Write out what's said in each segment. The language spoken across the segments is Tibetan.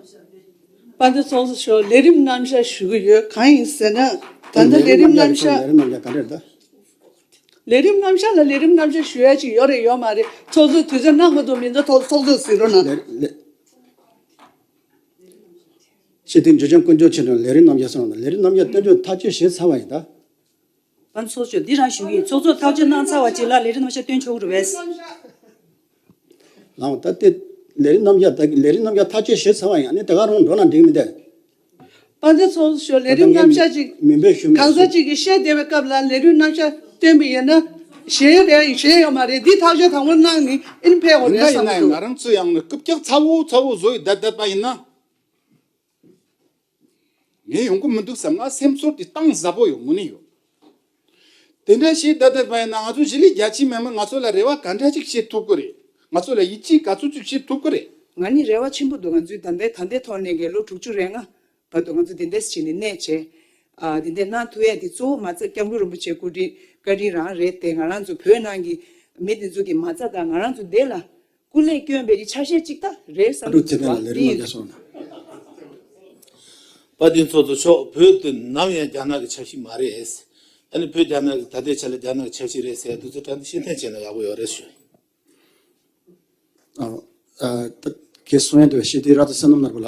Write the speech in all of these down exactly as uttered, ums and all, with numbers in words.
དཔལ་ལྡན་ཚོགས་གཙོ་མཆོག་ལས་རིམ་རྣམ་གཞག་ཞུ་གི་ཡོད། གང་ཡིན་ཟེར་ན། ད་ལྟ་ལས་རིམ་རྣམ་གཞག་ལས་རིམ་རྣམ་གཞག་ག་འདྲ་རེད་ད། ལས་རིམ་རྣམ་གཞག་ལ་ལས་རིམ་རྣམ་གཞག་ཞུ་ཡ་ཅིག་ཡོད་རེད་ཡོད་མ་རེད། ཚོགས་གཙོས་དུས་ཚོད་གནང་དགོས་འདུག་མི་འདུག་ཚོགས་ཚོགས་གཙོས་གཟིགས་རོགས་གནང་། ལས་ལས། སྤྱི་འཐུས་འཇུ་ཆེན་དཀོན་མཆོག་མཆོག་ནས་ལས་རིམ་རྣམ་གཞག་གསུངས་ན། ལས་རིམ་རྣམ་གཞག་སྟོན་ཚོད་ཐག་གཅོད་བྱས་ཚར་བ་ཡིན་ད། པན་ཚོགས་གཙོ་འདི་རང་ཞུ་གི་ཡིན། ཚོགས་གཙོ་ཐག་གཅོད་གནང་ཚར་བ་ཅིག་ལ་ལས་རིམ་རྣམ་གཞག་སྟོན་ཆོག་གི་རེད་པས། ལའང་ད་ལྟའི་ལས་རིམ་རྣམ་གཞག་ད་ལས་རིམ་རྣམ་གཞག་ཐག་གཅོད་བྱས་ཚར་བ་ཡིན། ཨ་ནི་དེ་ག་རང་འགྲོ་ན་འགྲིག་མི་འདུག་པན་ཚོགས་གཙོ་མཆོག་ལས་རིམ་རྣམ་གཞག་ཅིག་མིན་པའི་ཞུ་མི་གང་ཟག་ཅིག་གིས་བཤད་བསྡད་པའི་སྐབས་ལ་ལས་རིམ་རྣམ་གཞག་སྟོན་པ་ཡིན་ན་ཞེད་རེད་ཞེད་ཡོད་མ་རེད། འདི་ཐག་གཅོད་དང་པོ་གནང་ནི་ཨིན་ཕེ་འོ་ཡིན་ན་རེད་ཡིན་བསམ་ན་གི་ཡང་ང་འདུག་རང་ཚོ་ཡང་ནི་རྐུབ་བཀྱག་ཚ་བོ་ཚ་བོ་བཟོ་ཡི་བསྡད་བསྡད་པ་ཡིན་ན། ངས་ཡོང་གི་མི་འདུག་བསམ། ང་སེམས་ཚོར་དེ་གཏིང་ཟབ་པོ་ཡོད། དངོས་གནས་ཡོད། དེ་འདྲ་བྱས་བསྡད་བསྡད་པ་ཡིན་ན་ང་ཚོ་གཞིས་ལུས་རྒྱ་ཆེའི་མི་མང་ང་ཚོ་ལ་རེ་བ་ག་འདྲ་ཅིག་བྱེད་ཐུབ་ཀྱི་རེད། ང་ཚོ་ལ་ཡིད་ཆེས་ག་ཚོད་ཅིག་བྱེད་ཐུབ་ཀྱི་རེད། ང་ནི་རེ་བ་ཆེན་པོ་འདུག་ང་ཚོའི་ད་ལྟའི་ད་ལྟའི་ཐོག་ནས་ཀྱི་ལོ་དྲུག་ཅུ་རེ་ལྔ་བར་དུ་ང་ཚོ་དེ་འདྲ་བྱས་ནས་གནས་བྱས། ཨ་དེ་འདྲ་གནང་ཐུབ་ཡ་དེ་གཙོ་བོ་མ་རྩ་སྐྱབས་མགོན་རིན་པོ་ཆེ་སྐུ་དྲིན་བཀའ་དྲིན་རང་རེད་དེ། ང་རང་ཚོ་བོད་ནང་གི་མི་དེ་ཚོ་གི་མ་རྩ་དང་ང་རང་ཚོ་དེ་ལ་སྐུ་ལས་བསྐྱོན་པའི་ཆ་ཤས་གཅིག་ད་རེད་བསམ་ཨ་ཀྲུག་གི་ཚེ་འདུག་བརྟན་ལ་ལས་རིམ་ལ་འདི་འགན་སོང་ན། དཔལ་ལྡན་ཚོགས་གཙོ་མཆོག་བོད་དེ་ནམ་ཡང་རྒྱ་ནག་གི་ཆ་ཤས་མ་རེད། ཨ་ནི་བོད་རྒྱ་ནག་གི་ད་ལྟའི་ཆ་ལ་རྒྱ་ནག་གི་ཆ་ཤས་རེད་ཟེར་ཡ་དེ་ཚོ་དྲན་ཤེས་ཐན་བྱས་ན་ཡག་པོ་ཡོད་རེད་ཞུ། ཨ་ཨ་ད་གལ་སོང་ཡ་དེ་བ་ཤེས་དེ་ར་ད་སེམས་ནམ་ནར་བ་ལ།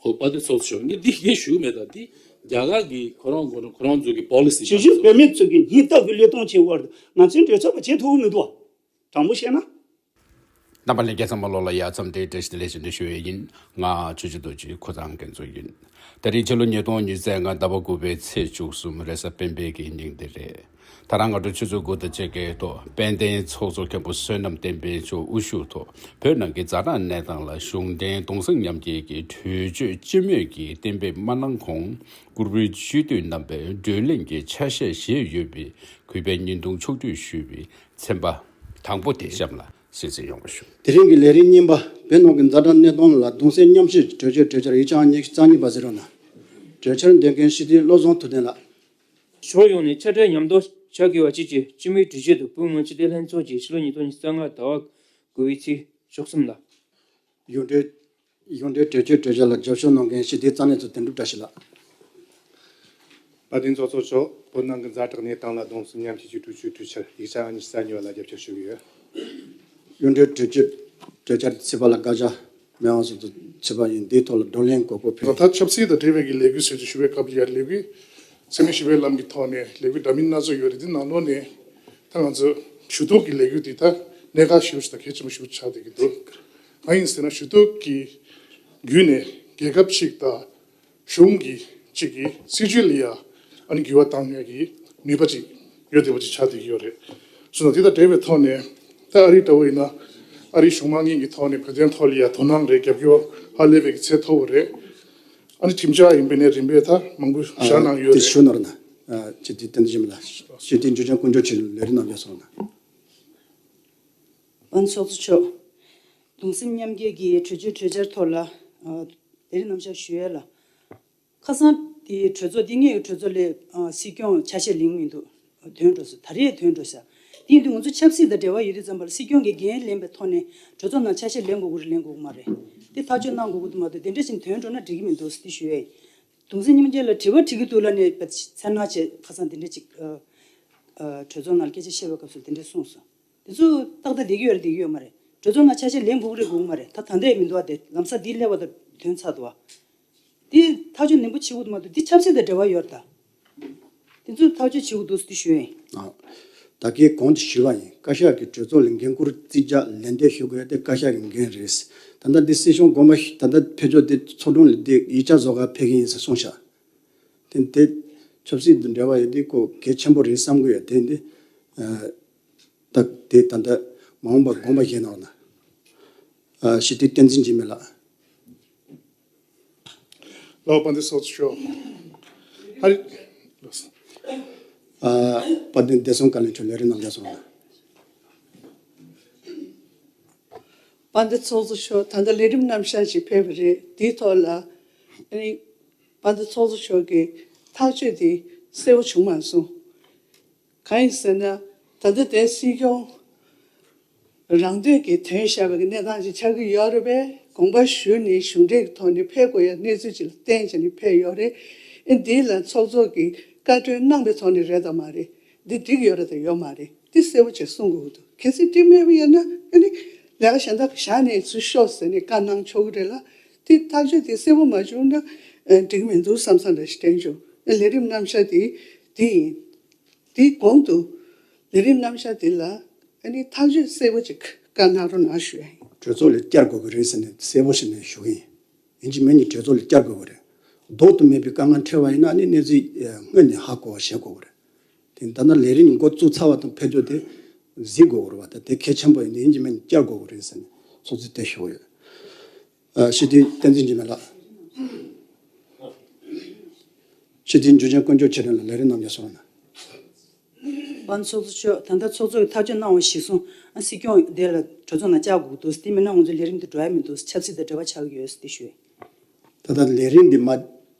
ཧོ་དཔལ་ལྡན་ཚོགས་གཙོ་མཆོག་ངས་འདི་སྐད་ཞུ་གི་མེད་ད། འདི་རྒྱ་གར་གི་ཁོ་རང་ཁོ་རང་ཁོ་རང་ཚོ་གི་པོ་ལི་སི་ཆེ་ཤོས་བོད་མི་ཚོ་གི་ཉིན་རྟག་གི་བློས་གཏོང་བྱེད་བར་ང་ཚོའི་གྲོས་ཚོགས་པ་བྱེད་ཐུབ་ཀྱི་མི་འདུག་བ། དྲང་པོ་བཤད་ན། རྣམ་པ་ལྷན་རྒྱས་ཚང་མ་ལོ་ལ་ཡ་མཚམས་འདིར་བཀྲ་ཤིས་བདེ་ལེགས་ཞུ་འདོད་ཞུ་ཡས་ཡིན། ང་ཆོས་རྗེ་རྡོ་རྗེ་ཁོ་ཚང་འགན་གཙོ་ཡིན། ད་རེས་ཕྱི་ལོ་ཉིས་སྟོང་ཉི་ཤུ་རྩ་ལྔ་ཟླ་བ་དགུ་པའི་ཚེས་བཅུ་གསུམ་རེས་གཟའ་སྤེན་པའི་གི་ཉིན་དེ་རེད། ད་རང་སྔ་དྲོ་ཆུ་ཚོད་དགུ་དང་ཕྱེད་ཀའི་ཐོག་དཔལ་ལྡན་ཚོགས་གཙོ་མཁན་པོ་བསོད་ནམས་བསྟན་འཕེལ་མཆོག་དབུ་བཞུགས་ཐོག་བོད་ནང་གི་ཛ་དྲག་གནས་སྟངས་ལ་གཞུང་འབྲེལ་གདུང་སེམས་མཉམ་སྐྱེད་ཀྱི་གྲོས་ཆོད་སྤྱི་མོས་ཀྱིས་གཏན་འབེབས་མ་གནང་གོང་། བཀུར་འོས་སྤྱི་འཐུས་རྣམ་པས་བགྲོ་གླེང་གི་ཆ་ཤས་བཞེས་ཡོད་པའི་གུས་པས་བརྙན་ཐུང་ཕྱོགས་བསྒྲིགས་ཞུས་པའི་ཚན་པ་དང་པོ་དེ་གཤམ་ལ་གསན་གཟིགས་ཡོང་བ་ཞུ། དེ་རིང་གི་ལས་རིམ་གཉིས་པ། བོད་ནང་གི་ཛ་དྲག་གནས་སྟངས་ལ་གདུང་སེམས་མཉམ་སྐྱེད་གྲོས་ཆོད་གྲོས་འཆར་ཡིག་ཆ་ཉི་ཤུ་རྩ་གཉིས་པ་ཟེར་རོགས་གནང་། གྲོས་འཆར་འདོན་མཁན་སྤྱི་འཐུས་བློ་བཟང་ཐུབ་བསྟན་ལགས། ཕྱོགས་ཡོངས་ནས་དཔྱ་ཁྲལ་ཉམས་རྟོག་བྱ་དགོས་པ་བཅས་ཀྱི་སྤྱི་མོས་གྲོས་ཆོད་དུ་བོད་མི་མང་སྤྱི་འཐུས་ལྷན་ཚོགས་ཀྱིས་ཕྱི་ལོ་ཉིས་སྟོང་ཉི་ཤུ་རྩ་ལྔ་ཟླ་བ་དགུ་པའི་ཚེས་བཅུ་གསུམ་ལ། གཞུང་འབྲེལ། གཞུང་འབྲེལ་གྲོས་ཆོད་གྲོས་འཆར་ལ་རྒྱབ་སྐྱོར་གནང་མཁན་སྤྱི་འཐུས་རྩ་གནད་ཚོ་དོན་གྲུབ་བཀྲ་ཤིས་ལགས། དཔལ་ལྡན་ཚོགས་གཙོ་མཆོག་བོད་ནང་གི་ཛ་དྲག་གནས་སྟངས་ལ་གདུང་སེམས་མཉམ་སྐྱེད་ཀྱི་གྲོས་ཆོད་གྲོས་འཆར་ཡིག་ཆ་ཉི་ཤུ་རྩ་གཉིས་པ་ལ་རྒྱབ་སྐྱོར་ཞུ་གི་ཡོད། གཞུང་འབྲེལ་གྲོས་ཆོད་གྲོས་འཆར་ཚིག་པ་ལ་བཀའ་རྒྱ་མི་དབང་ཟུར་དུ་ཚིག་པ་ཡིན། འདིའི་ཐོག་ལ་བགྲོ་གླེང་དགོས་མཁོ་ཕེ། ད་ཆབ་སྲིད་དང་འབྲེལ་བའི་གི་ལས་འགུལ་ཟེར་གྱི་ཞུ་བའི་སྐབས་ལ་ཡ་ལས་འགུལ་འཚེ་མེད་ཞི་བའི་ལམ་གྱི་ཐོག་ནས་ལས་འགུལ་འདྲ་མིན་སྣ་ཚོགས་ཡོད་རེད། འདི་ནང་ལོགས་ནས་ད་ང་ཚོ་ཞུ་གཏུག་གི་ལས་འགུལ་འདི་ད་གནད་འགག་ཞེ་པོ་ཞིག་དང་གལ་ཆེན་པོ་ཞེ་པོ་ཆགས་བསྡད་ཀྱི་འདུག་གང་ཡིན་ཟེར་ན་ཞུ་གཏུག་གི་བརྒྱུད་ནས་རྒྱལ་ཁབ་ཅིག་དང་གཞུང་གི་ཅིག་གི་སྲིད་ཇུས་ལ་ཡ་ཨ་ནི་འགྱུར་བ་བཏང་ཡ་གི་ནུས་པ་ཅིག་ཡོད་བསྡད་པ་ཅིག་ཆགས་བསྡད་ཀྱི་ཡོད་རེད། སོང་ཙང་དེ་དང་འབྲེལ་བའི་ཐོག་ནས་ད་ཨ་རི་འདྲ་བོ་ཡིན་ན་ཨ་རིའི་གཞུང་མང་གཉིས་ཀྱི་ཐོག་ནས་བོད་དོན་ཐོག་ལ་ཡ་དོ་སྣང་རེད། རྒྱབ་སྐྱོར་ཧ་ལས་པའི་གི་ཚད་མཐོ་བོ་རེད། ཨ་ནི་ཁྲིམས་འཆར་ཡིན་པས་ནས་རིམ་པས་ད་མང་པོ་བཞག་གནང་ཡོད་དེ་རེད། ཞུ་ནོར་ན། སྤྱི་འཐུས་བསྟན་འཛིན་ལགས། སྤྱི་འཐུས་འཇུ་ཆེན་དཀོན་མཆོག་མཆོག་ལས་རིམ་རྣམ་གཞག་སོང་ན། པན་ཚོགས་གཙོ་མཆོག་དུང་སེམས་མཉམ་སྐྱེད་ཀྱི་གྲོས་ཆོད་གྲོས་འཆར་ཐོག་ལ་ལས་རིམ་རྣམ་གཞག་ཞུ་ཡས་ལ། ཁ་སང་དེའི་གྲོས་ཚོགས་འདི་ངེད་ཀྱི་གྲོས་ཚོགས་ལས་སྲིད་སྐྱོང་ཆ་ཤས་ལེན་མི་འདུག་དོན་འགྲོ་ས་ད་རེས་དོན་འགྲོ་ས། དེ་ཡིན་དུས་ང་ཚོ་ཆབ་སྲིད་དང་འབྲེལ་བ་ཡོད་དུས་ཙམ་པ་ལ་སྲིད་སྐྱོང་གིས་འགན་ལེན་པའི་ཐོག་ནས་གྲོས་ཚོགས་ནང་ཆ་ཤས་ལེན་དགོས་ཀྱི་རེད་ལེན་དགོས་ཀྱི་མ་རེད། དེ་ཐག་གཅོད་གནང་དགོས་ཀྱི་འདུག་མ་གཏོགས་དེ་འདྲ་ཞིག་དོན་འགྲོ་ན་འགྲིག་གི་མི་འདུག་ཟེར་དེ་ཞུ་ཡས་ཡིན། གདུང་སེམས་མཉམ་སྐྱེད་ལ་དྲི་བ་དྲི་གི་འདུག་ལབ་ནས་ཚེར་སྣང་བྱས། ཁ་སང་དེ་འདྲ་ཅིག་གྲོས་ཚོགས་ནང་ལ་སྐད་ཆ་བཤད་པའི་སྐབས་སུ་དེ་འདྲ་གསུངས་སོང་། དེ་ཚོ་ཏག་ཏག་བསྡད་ཀྱི་ཡོད་རེད་བསྡད་ཀྱི་ཡོད་མ་རེད། གྲོས་ཚོགས་ནང་ཆ་ཤས་ལེན་དགོས་ཀྱི་རེད་དགོས་ཀྱི་མ་རེད། ད་ད་ལྟ་ཡང་མི་འདུག་བ། དེ་ལམ་སང་དེའི་སླེབས་པ་དང་དོན་ཚར་འདུག་བ། དེ་ཐག་གཅོད་ནན་པོ་བྱེད་དགོས་འདུག་མ་གཏོགས་དེ་ཆབ་སྲིད་དང་འབྲེལ་བ་ཡོད་རེད་ད། དེ་ཚོ་ཐག་གཅོད་བྱེད་དགོས་འདུག་ཟེར་དེ་ཞུ་ཡ་ཡིན། ཨ། ད་གིན་གོང་དུ་ཞུས་པ་ཡིན། བཀའ་ཤག་གི་གྲོས་ཚོགས་ལ་འགན་འཁུར་རྩིས་རྒྱག་ལན་འདེབས་ཞུ་དགོས་དེ་བཀའ་ཤག་གི་འགན་རེད། ད་ལྟ་འདི་སྲིད་སྐྱོང་དགོངས་པ་ཞུ། ད་ལྟ་ཕེབས་ཕྱོགས་དེ་ཚོགས་དྲུང་ལ་དེ་ཡིག་ཆ་བཟོ་གར་ཕེབས་ཀྱི་ཡིན་ཟེར་གསུངས་ཤག་དེ་དེ་ཆབ་སྲིད་དང་འབྲེལ་བ་ཡོད་དེ་ཁོ་གལ་ཆེན་པོ་རེད་བསམ་གི་ཡོད། དེ་འདི། ཨ། ད་དེ་ད་ལྟ་མ་འོངས་པར་དགོངས་པ་བཞེས་གནང་ན། ཨ། སྤྱི་འཐུས་བསྟན་འཛིན་འཇིགས་མེད་ལགས། ལགས་དཔལ་ལྡན་ཚོགས་གཙོ་མཆོག་ཧ་རི། ཨ། དཔལ་ལྡན་བདེ་སྲུང་བཀའ་བློན་མཆོག་ལས་རིམ་རྣམ་གཞག་སོང་ན། དཔལ་ལྡན་ཚོགས་གཙོ་མཆོག་ད་ལྟ་ལས་རིམ་རྣམ་གཞག་ཅིག་ཕེབས་པ་རེད། དེའི་ཐོག་ལ་ཨ་ནི་དཔལ་ལྡན་ཚོགས་གཙོ་མཆོག་གི་ཐག་གཅོད་དེ་གསལ་པོ་བྱུང་མ་སོང་། གང་ཡིན་ཟེར་ན། ད་ལྟ་དེ་སྲིད་སྐྱོང་རང་འདོད་ཀྱིས་དོན་བཞག་པའི་གནས་སྟངས་ཤིག་ཆགས་ཀྱི་ཡོད་རེད་པས། དགོངས་པ་ཞུས་ནས་གཞུང་འབྲེལ་གྱི་ཐོག་ནས་ཕེབས་དགོས་ཡ་གནས་ཚུལ་ཅིག་ལ་བརྟེན་བྱས་ནས་ཕེབས་ཡོད་རེད། ཨེ་འདི་ལ་ཚོགས་གཙོ་གིས་བཀའ་འཁྲོལ་གནང་པའི་ཐོག་ནས་རེད་དམ་མ་རེད། འདི་འགྲིག་ཡོད་རེད་དམ་ཡོད་མ་རེད། འདི་གསལ་པོ་བྱས་གསུང་དགོས་ཀྱི་འདུག་གལ་སྲིད་འགྲིག་མེད་པ་ཡིན་ན་ཨ་ནི་ལས་ཀ་གཞན་དག་བཞག་ནས་ཚུར་ཤོག་ཟེར་ནས་བཀའ་གནང་ཆོག་གི་རེད་ལ། འདི་ཐག་གཅོད་དེ་གསལ་པོ་མ་བྱུང་ན་ཨ་འགྲིག་མི་འདུག་བསམ་བསམ་འདྲ་ཞིག་དྲན་བྱུང་། ཨ་ལས་རིམ་རྣམ་གཞག་དེ་འདི་ཡིན། དེའི་གོང་དུ་ལས་རིམ་རྣམ་གཞག་འདི་ལ་ཨ་ནི་ཐག་གཅོད་གསལ་པོ་ཅིག་བཀའ་གནང་རོགས་གནང་ཞུ་ཡ་ཡིན། གྲོས་ཚོགས་ལ་བསྐྱར་དགོས་ཀྱི་རེད་ཟེར་ནས་གསལ་པོ་བྱས་ནས་ཞུ་གི་ཡིན། ཡིན་གཅིག་མིན་གཉིས་གྲོས་ཚོགས་ལ་བསྐྱར་དགོས་ཀྱི་རེད། ལྡོག་ཏུ་མེད་པའི་དཀའ་ངལ་འཕྲད་པ་ཡིན་ན་ཨ་ནི་གནས་ཚུལ་སྔོན་ནས་ཧ་གོ་བ་བྱེད་དགོས་ཀྱི་རེད། དེ་ད་ལྟ་ལས་རིམ་འགོ་བཙུགས་ཚར་བ་དང་ཕེབས་རྒྱུ་དེ་གཟིགས་དགོས་ཀྱི་རེད་བ། ད་དེ་གལ་ཆེན་པོ་ཡིན་དུས་ཡིན་གཅིག་མིན་གཉིས་བསྐྱར་དགོས་ཀྱི་རེད་ཟེར་ནས་ཚོགས་གཙོས་དེ་ཞུ་གི་ཡོད། ཨ་སྤྱི་འཐུས་བསྟན་འཛིན་འཇིགས་མེད་ལགས། སྤྱི་འཐུས་འཇུ་ཆེན་དཀོན་མཆོག་མཆོག་ལ་ལས་རིམ་རྣམ་གཞག་གསུང་རོགས་གནང་། དབང་ཚོགས་གཙོ་མཆོག་ད་ལྟ་ཚོགས་གཙོ་གིས་ཐག་གཅོད་གནང་བ་གཞིར་བཟུང་ཨ་སྲིད་སྐྱོང་དེ་ལ་གྲོས་ཚོགས་ནང་བཅར་དགོས་འདུག་དེ་མིན་ན་ང་ཚོའི་ལས་རིམ་དེ་འགྲོ་ཡ་མི་འདུག་ཆབ་སྲིད་དང་འབྲེལ་བ་ཆགས་ཀྱི་ཡོད་ཟེར་དེ་ཞུས། ད་ལྟ་ལས་རིམ་འདི་མ་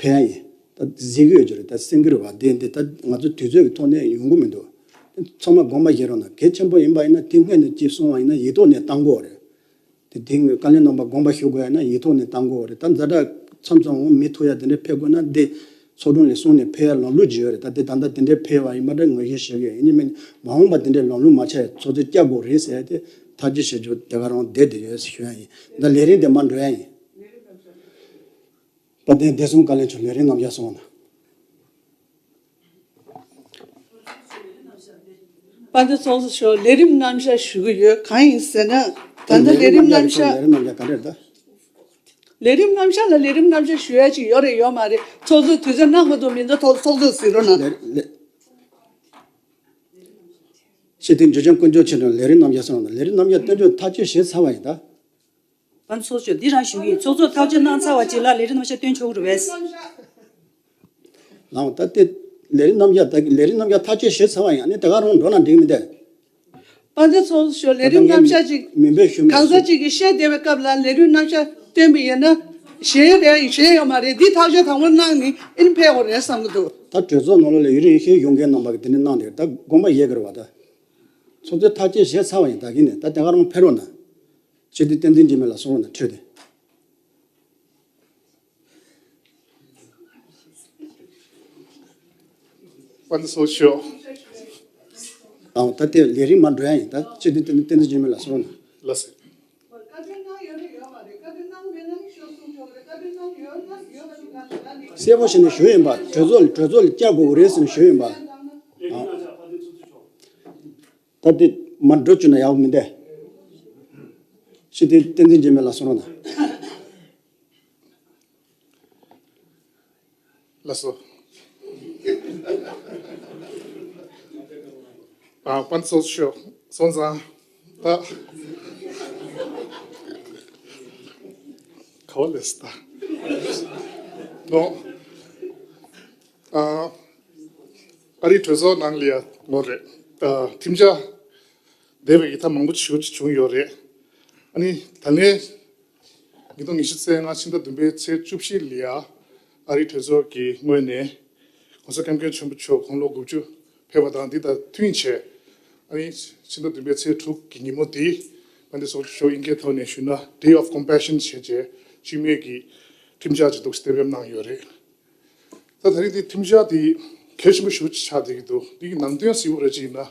ཕེབས་ཡ་ཡིན། ད་གཟིགས་ཀྱི་ཡོད་ཀྱི་རེད། ད་གསན་གྱི་རེད་བ། དེ་འདི་ད་ང་ཚོ་དུས་ཚོད་ཀྱི་ཐོག་ནས་ཡོང་གི་མི་འདུག་ཚང་མ་དགོངས་པ་བཞེས་རོགས་གནང་། གལ་ཆེན་པོ་ཡིན་པ་ཡིན་ན་དེ་སྔོན་ནས་ཅིག་གསུངས་པ་ཡིན་ན་ཡིག་ཐོག་ནས་བཏང་དགོས་རེད། དེ་དེ་སྔོན་བཀའ་བློན་རྣམ་པ་དགོངས་པ་ཞུ་དགོས་ཡ་ན་ཡིག་ཐོག་ནས་བཏང་དགོས་རེད། ད་ཛ་དྲག་མཚམས་མཚམས་འོང་མི་ཐུག་ཡ་དེ་འདྲ་ཕེབས་དགོས་ན་འདི་ཚོགས་དྲུང་ལས་གསུངས་ནས་ཕེབས་ཡ་ལམ་ལུགས་ཅིག་ཡོད་རེད། ད་དེ་ད་ལྟ་དེ་འདྲ་ཕེབས་པ་ཡིན་པ་འདྲ་ངོས་བཞེས་ཞུ་གི་ཡོད། ཡིན་ནའི་མིན་མ་འོངས་པ་དེ་འདྲ་ལམ་ལུགས་མ་ཆགས་ཡ་ཚོགས་གཙོས་བསྐྱར་དགོས་རེད་ཟེར་ཡ་དེ་ཐག་གཅོད་བྱེད་རྒྱུ་དེ་ག་རང་བསྡད་དེ་ཡོད་ཟེར་ཞུ་ཡ་ཡིན། ད་ལས་རིམ་དེ་མར་འགྲོ་ཡ་ཡིན། དཔལ་ལྡན་བདེ་སྲུང་བཀའ་བློན་མཆོག་ལས་རིམ་རྣམ་གཞག་གསུང་རོགས་གནང་། དཔལ་ལྡན་ཚོགས་གཙོ་མཆོག་ལས་རིམ་རྣམ་གཞག་ཞུ་གི་ཡོད། གང་ཡིན་ཟེར་ན་ད་ལྟ་ལས་རིམ་རྣམ་གཞག་ལས་རིམ་རྣམ་གཞག་ག་འདྲ་རེད་ད། ལས་རིམ་རྣམ་གཞག་ལ་ལས་རིམ་རྣམ་གཞག་ཞུ་ཡ་ཅིག་ཡོད་རེད་ཡོད་མ་རེད། ཚོགས་གཙོས་དུས་ཚོད་གནང་དགོས་འདུག་མི་འདུག་ཚོགས་ཚོགས་གཙོས་གཟིགས་རོགས་གནང་། ལས་ལས་སྤྱི་འཐུས་འཇུ་ཆེན་དཀོན་མཆོག་མཆོག་ལ་ལས་རིམ་རྣམ་གཞག་གསུང་རོགས་གནང་། ལས་རིམ་རྣམ་གཞག་སྟོན་ཕྱོགས་ཐག་གཅོད་བྱས་ཚར་བ་ཡིན་ད། དཔལ་ལྡན་ཚོགས་གཙོ་མཆོག་འདི་རང་ཞུ་གི་ཡིན། ཚོགས་གཙོས་ཐག་གཅོད་གནང་ཚར་བ་ཅིག་ལ་ལས་རིམ་རྣམ་གཞག་སྟོན་ཆོག་གི་རེད་པས། ལའང་ད་ལྟའི་ལས་རིམ་རྣམ་གཞག་ད་ལས་རིམ་རྣམ་གཞག་ཐག་གཅོད་བྱས་ཚར་བ་ཡིན། ཨ་ནི་དེ་ག་རང་འགྲོ་ན་འགྲིག་མི་འདུག་དཔལ་ལྡན་ཚོགས་གཙོ་མཆོག་ལས་རིམ་རྣམ་གཞག་ཅིག་མིན་པའི་ཞུ་མེད་གང་ཟག་ཅིག་གིས་བཤད་བསྡད་པའི་སྐབས་ལ་ལས་རིམ་རྣམ་གཞག་སྟོན་པ་ཡིན་ན་ཞེད་རེད་ཞེད་ཡོད་མ་རེད། འདི་ཐག་གཅོད་དང་པོ་གནང་ནི་ཨིན་ཕེ་བོ་རེད་བསམ་གི་འདུག་ད་གྲོས་ཚོགས་ནང་ལོགས་ལ་ཡུན་རིང་ཞིག་ཡོང་མཁན་རྣམ་པ་གིས་དེ་འདྲ་གནང་དེ་ད་དགོངས་པ་བཞེས་དགོས་རེད་བ། ད་ཚོགས་གཙོས་ཐག་གཅོད་བྱས་ཚར་བ་ཡིན། ད་གིན་ནས་ད་དེ་ག་རང་ཕེབས་རོགས་གནང་། སྤྱི་འཐུས་བསྟན་འཛིན་འཇིགས་མེད་ལགས་གསུང་རོགས་གནང་། འཕྲོས་ཏེ། དཔལ་ལྡན་ཚོགས་གཙོ་མཆོག་ཨའོ་ད་ལྟའི་ལས་རིམ་མར་འགྲོ་ཡ་ཡིན། ད་སྤྱི་འཐུས་བསྟན་འཛིན་འཇིགས་མེད་ལགས་གསུང་རོགས་གནང་། ལགས་སོ། གསལ་པོ་བྱས་ནས་ཞུ་ཡིན་པ། གྲོས་ཚོགས་ལ་གྲོས་ཚོགས་ལ་བསྐྱར་དགོས་ཀྱི་རེད་ཟེར་ནས་ཞུ་ཡིན་པ། ཨ། ད་ལྟའི་མར་འགྲོ་བཅུག་ན་ཡག་པོ་མི་འདུག་སྤྱི་འཐུས་བསྟན་འཛིན་འཇིགས་མེད་ལགས་གསུང་རོགས་གནང་། ལགས་སོ། ཨ། དཔལ་ལྡན་ཚོགས་གཙོ་མཆོག་སོང་ཙང་ད་ག་བ་ལས་ད་ནོ། ཨ། ཨ་རིའི་གྲོས་ཚོགས་ནང་ལ་ཡ་ངོ་རེད། ཨ། ཁྲིམས་འཆར་འདས་པའི་ཡིག་ཐག་མང་པོ་ཞེ་པོ་ཅིག་བྱུང་ཡོད་རེད། ཨ་ནི་ད་ལན་ཉིས་སྟོང་ཉི་ཤུ་རྩ་ལྔ་ཕྱི་ཟླ་བདུན་པའི་ཚེས་བཅུ་བཞི་ལ་ཡ་ཨ་རིའི་གྲོས་ཚོགས་ཀྱི་ངོས་ནས་༸གོང་ས་༸སྐྱབས་མགོན་ཆེན་པོ་མཆོག་དགུང་ལོ་དགུ་བཅུ་ཕེབས་པ་དང་འདི་དང་མཐུན་བྱས། ཨ་ནི་ཕྱི་ཟླ་བདུན་པའི་ཚེས་དྲུག་གི་ཉིན་མོ་འདི་དཔལ་ལྡན་ཚོགས་གཙོ་མཆོག་དབྱིན་སྐད་ཐོག་ནས་ཞུས་ན་Day of Compassion བྱས་རྗེས་སྤྱི་མོས་ཀྱི་ཁྲིམས་འཆར་ཅིག་འདུག་སེ་གཏན་འབེབས་གནང་ཡོད་རེད། ད་ད་རེས་འདི་ཁྲིམས་འཆར་འདི་གལ་ཆེན་པོ་ཞེ་པོ་ཅིག་ཆགས་བསྡད་ཀྱི་འདུག་འདི་གི་ནང་དོན་གཟིགས་པ་རེད་ཅིག་ཡིན་ན།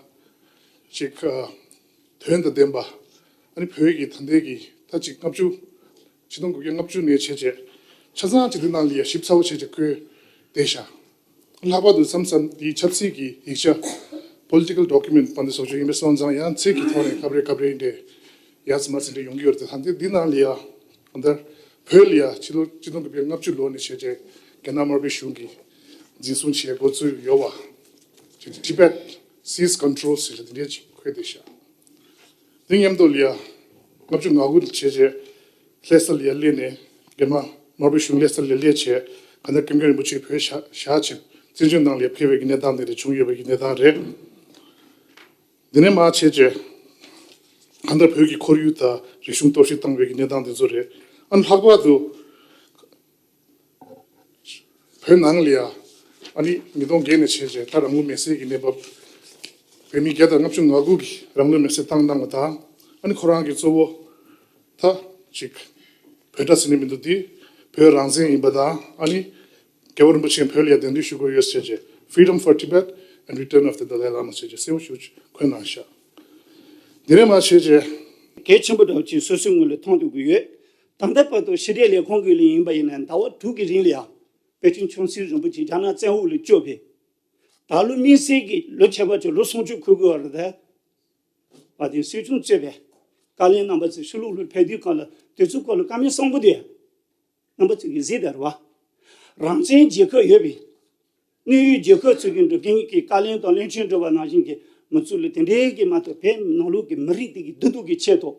ཅིག་ཨ། དོན་དང་ལྡན་པ། ཨ་ནི་བོད་ཀྱི་ད་ལྟའི་གི་ད་ཅིག་ལྔ་བཅུ། ཆིག་སྟོང་དགུ་བརྒྱ་ལྔ་བཅུ་ནས་བྱས་རྗེས་ཆ་ཚང་ཅིག་འདི་ནང་ལ་ཡ་ཞིབ་ཚགས་པོ་བྱས་རྗེས་བཀོད་བསྡད་ཤག་ལྷག་པར་དུ་མཚམས་མཚམས་འདི་ཆབ་སྲིད་ཀྱི་ཡིག་ཆ། Political Document དཔལ་ལྡན་ཚོགས་གཙོ་ཡིན་པས་སོང་ཙང་ཡང་ཚིག་གི་ཐོག་ནས་སྐབས་རེ་སྐབས་རེ་འདྲ་ཡ་ཙི་མ་ཙི་འདྲ་ཡོང་གི་ཡོད་རེད་དེ། ད་འདི་འདི་ནང་ལ་ཡ་ད་ལྟ་བོད་ལ་ཡ་ཕྱི་ལོ་ཆིག་སྟོང་དགུ་བརྒྱ་ལྔ་བཅུ་ལོ་ནས་བྱས་རྗེས་རྒྱ་ནག་དམར་པོའི་གཞུང་གིས་འཛིན་བཟུང་བྱས་འགོ་བཙུགས་ཡོད་པ། Tibet Seize Control ཟེར་ཏེ་འདི་འདྲ་ཅིག་འཁོད་བསྡད་ཤག་དེ་མཉམ་དུ་ལ་ཡ་ལྔ་བཅུ་ང་དགུ་ལ་བྱས་རྗེས་ལྷ་ས་ལ་ཡ་སླེབས་ནས་རྒྱ་ནག་དམར་པོའི་གཞུང་ལྷ་ས་ལ་ཡ་སླེབས་བྱས་གང་ལྟར་ཀེམ་ཀེམ་རིན་པོ་ཆེ་བོད་བཞག་བཞག་བྱས་བཙན་བྱོལ་ནང་ལ་ཡ་ཕེབས་པའི་གི་གནས་སྟངས་དེ་འདྲ་བྱུང་ཡོད་པའི་གི་གནས་སྟངས་རེད། འདི་ནས་མར་བྱས་རྗེས་གང་ལྟར་བོད་ཀྱི་ཁོར་ཡུག་དང་རིག་གཞུང་གཏོར་བཤིག་བཏང་བའི་གི་གནས་སྟངས་དེ་ཚོ་རེད། ཨ་ནི་ལྷག་པར་དུ། བོད་ནང་ལ་ཡ་ཨ་ནི་ཉིས་སྟོང་བརྒྱད་ནས་བྱས་རྗེས་ད་རང་ལུས་མེར་སྲེག་གི་གནས་བབ། བོད་མི་བརྒྱ་དང་ལྔ་བཅུ་ང་དགུ་གིས་རང་ལུས་མེར་སྲེག་བཏང་གནང་བ་དང་། ཨ་ནི་ཁོ་རང་གིས་གཙོ་བོ་ད་ཅིག་ འབོད་སྒྲ་ཟེར་ནི་མི་འདུག་དེ་བོད་རང་བཙན་ཡིན་པ་དང་ཨ་ནི་རྒྱལ་བ་རིན་པོ་ཆེ་བོད་ལ་ཡ་གདན་འདྲེན་ཞུ་དགོས་ཡོད་ཟེར་བྱས། Freedom for Tibet and Return of the Dalai Lama ཟེར་བྱས་གསལ་པོ་ཞེ་པོ་ཅིག་འཁོད་གནང་ཤག་དེ་ནས་མར་བྱས་བྱས། གལ་ཆེན་པོ་འདྲ་བོ་ཅིག་སོ་སོའི་ངོས་ལ་མཐོང་ཐུབ་ཀྱི་ཡོད། ད་ལྟ་བར་དུ་ཕྱི་འབྲེལ་ལས་ཁུངས་ཀྱི་ལས་ཡིན་པ་ཡིན་ན་ཟླ་བ་དྲུག་གི་རིང་ལ་ཡང་པེ་ཅིང་ཆུང་སྲིད་རིན་པོ་ཆེ་རྒྱ་ནག་བཙན་འོག་ལ་བསྐྱོད་པའི། ད་ལོ་དམིགས་བསལ་གྱི་ལོ་ཁྱད་པར་ཅན་ལོ་སུམ་ཅུ་འཁོར་དགོས་པ་རེད་དེ། བ་དེ་སྲིད་སྐྱོང་གཙོས་པའི་བཀའ་བློན་རྣམ་པ་ཚོས་ཕྱི་ལོགས་ལ་ཕེབས་དུས་སྒང་ལ་དེ་ཚོའི་སྐོར་ལ་བཀའ་མོལ་གསུང་གི་འདུག་རྣམ་པ་ཚོས་ཀྱིས་གཟིགས་དང་རེད་བ། རང་བཙན་རྒྱལ་ཁབ་ཡོད་པའི་གནས་ཡུལ་རྒྱལ་ཁབ་ཚོ་གི་འགྲོ་མཁན་གྱི་བཀའ་བློན་དང་བློན་ཆེན་འགྲོ་བ་ནང་བཞིན་གྱི་མི་ཚོ་ལ་དེ་འདྲའི་གི་མ་གཏོགས་བོད་ནང་ལོགས་ཀྱི་མི་རིགས་དེ་གི་བདེ་སྡུག་གི་ཆེད་དུ།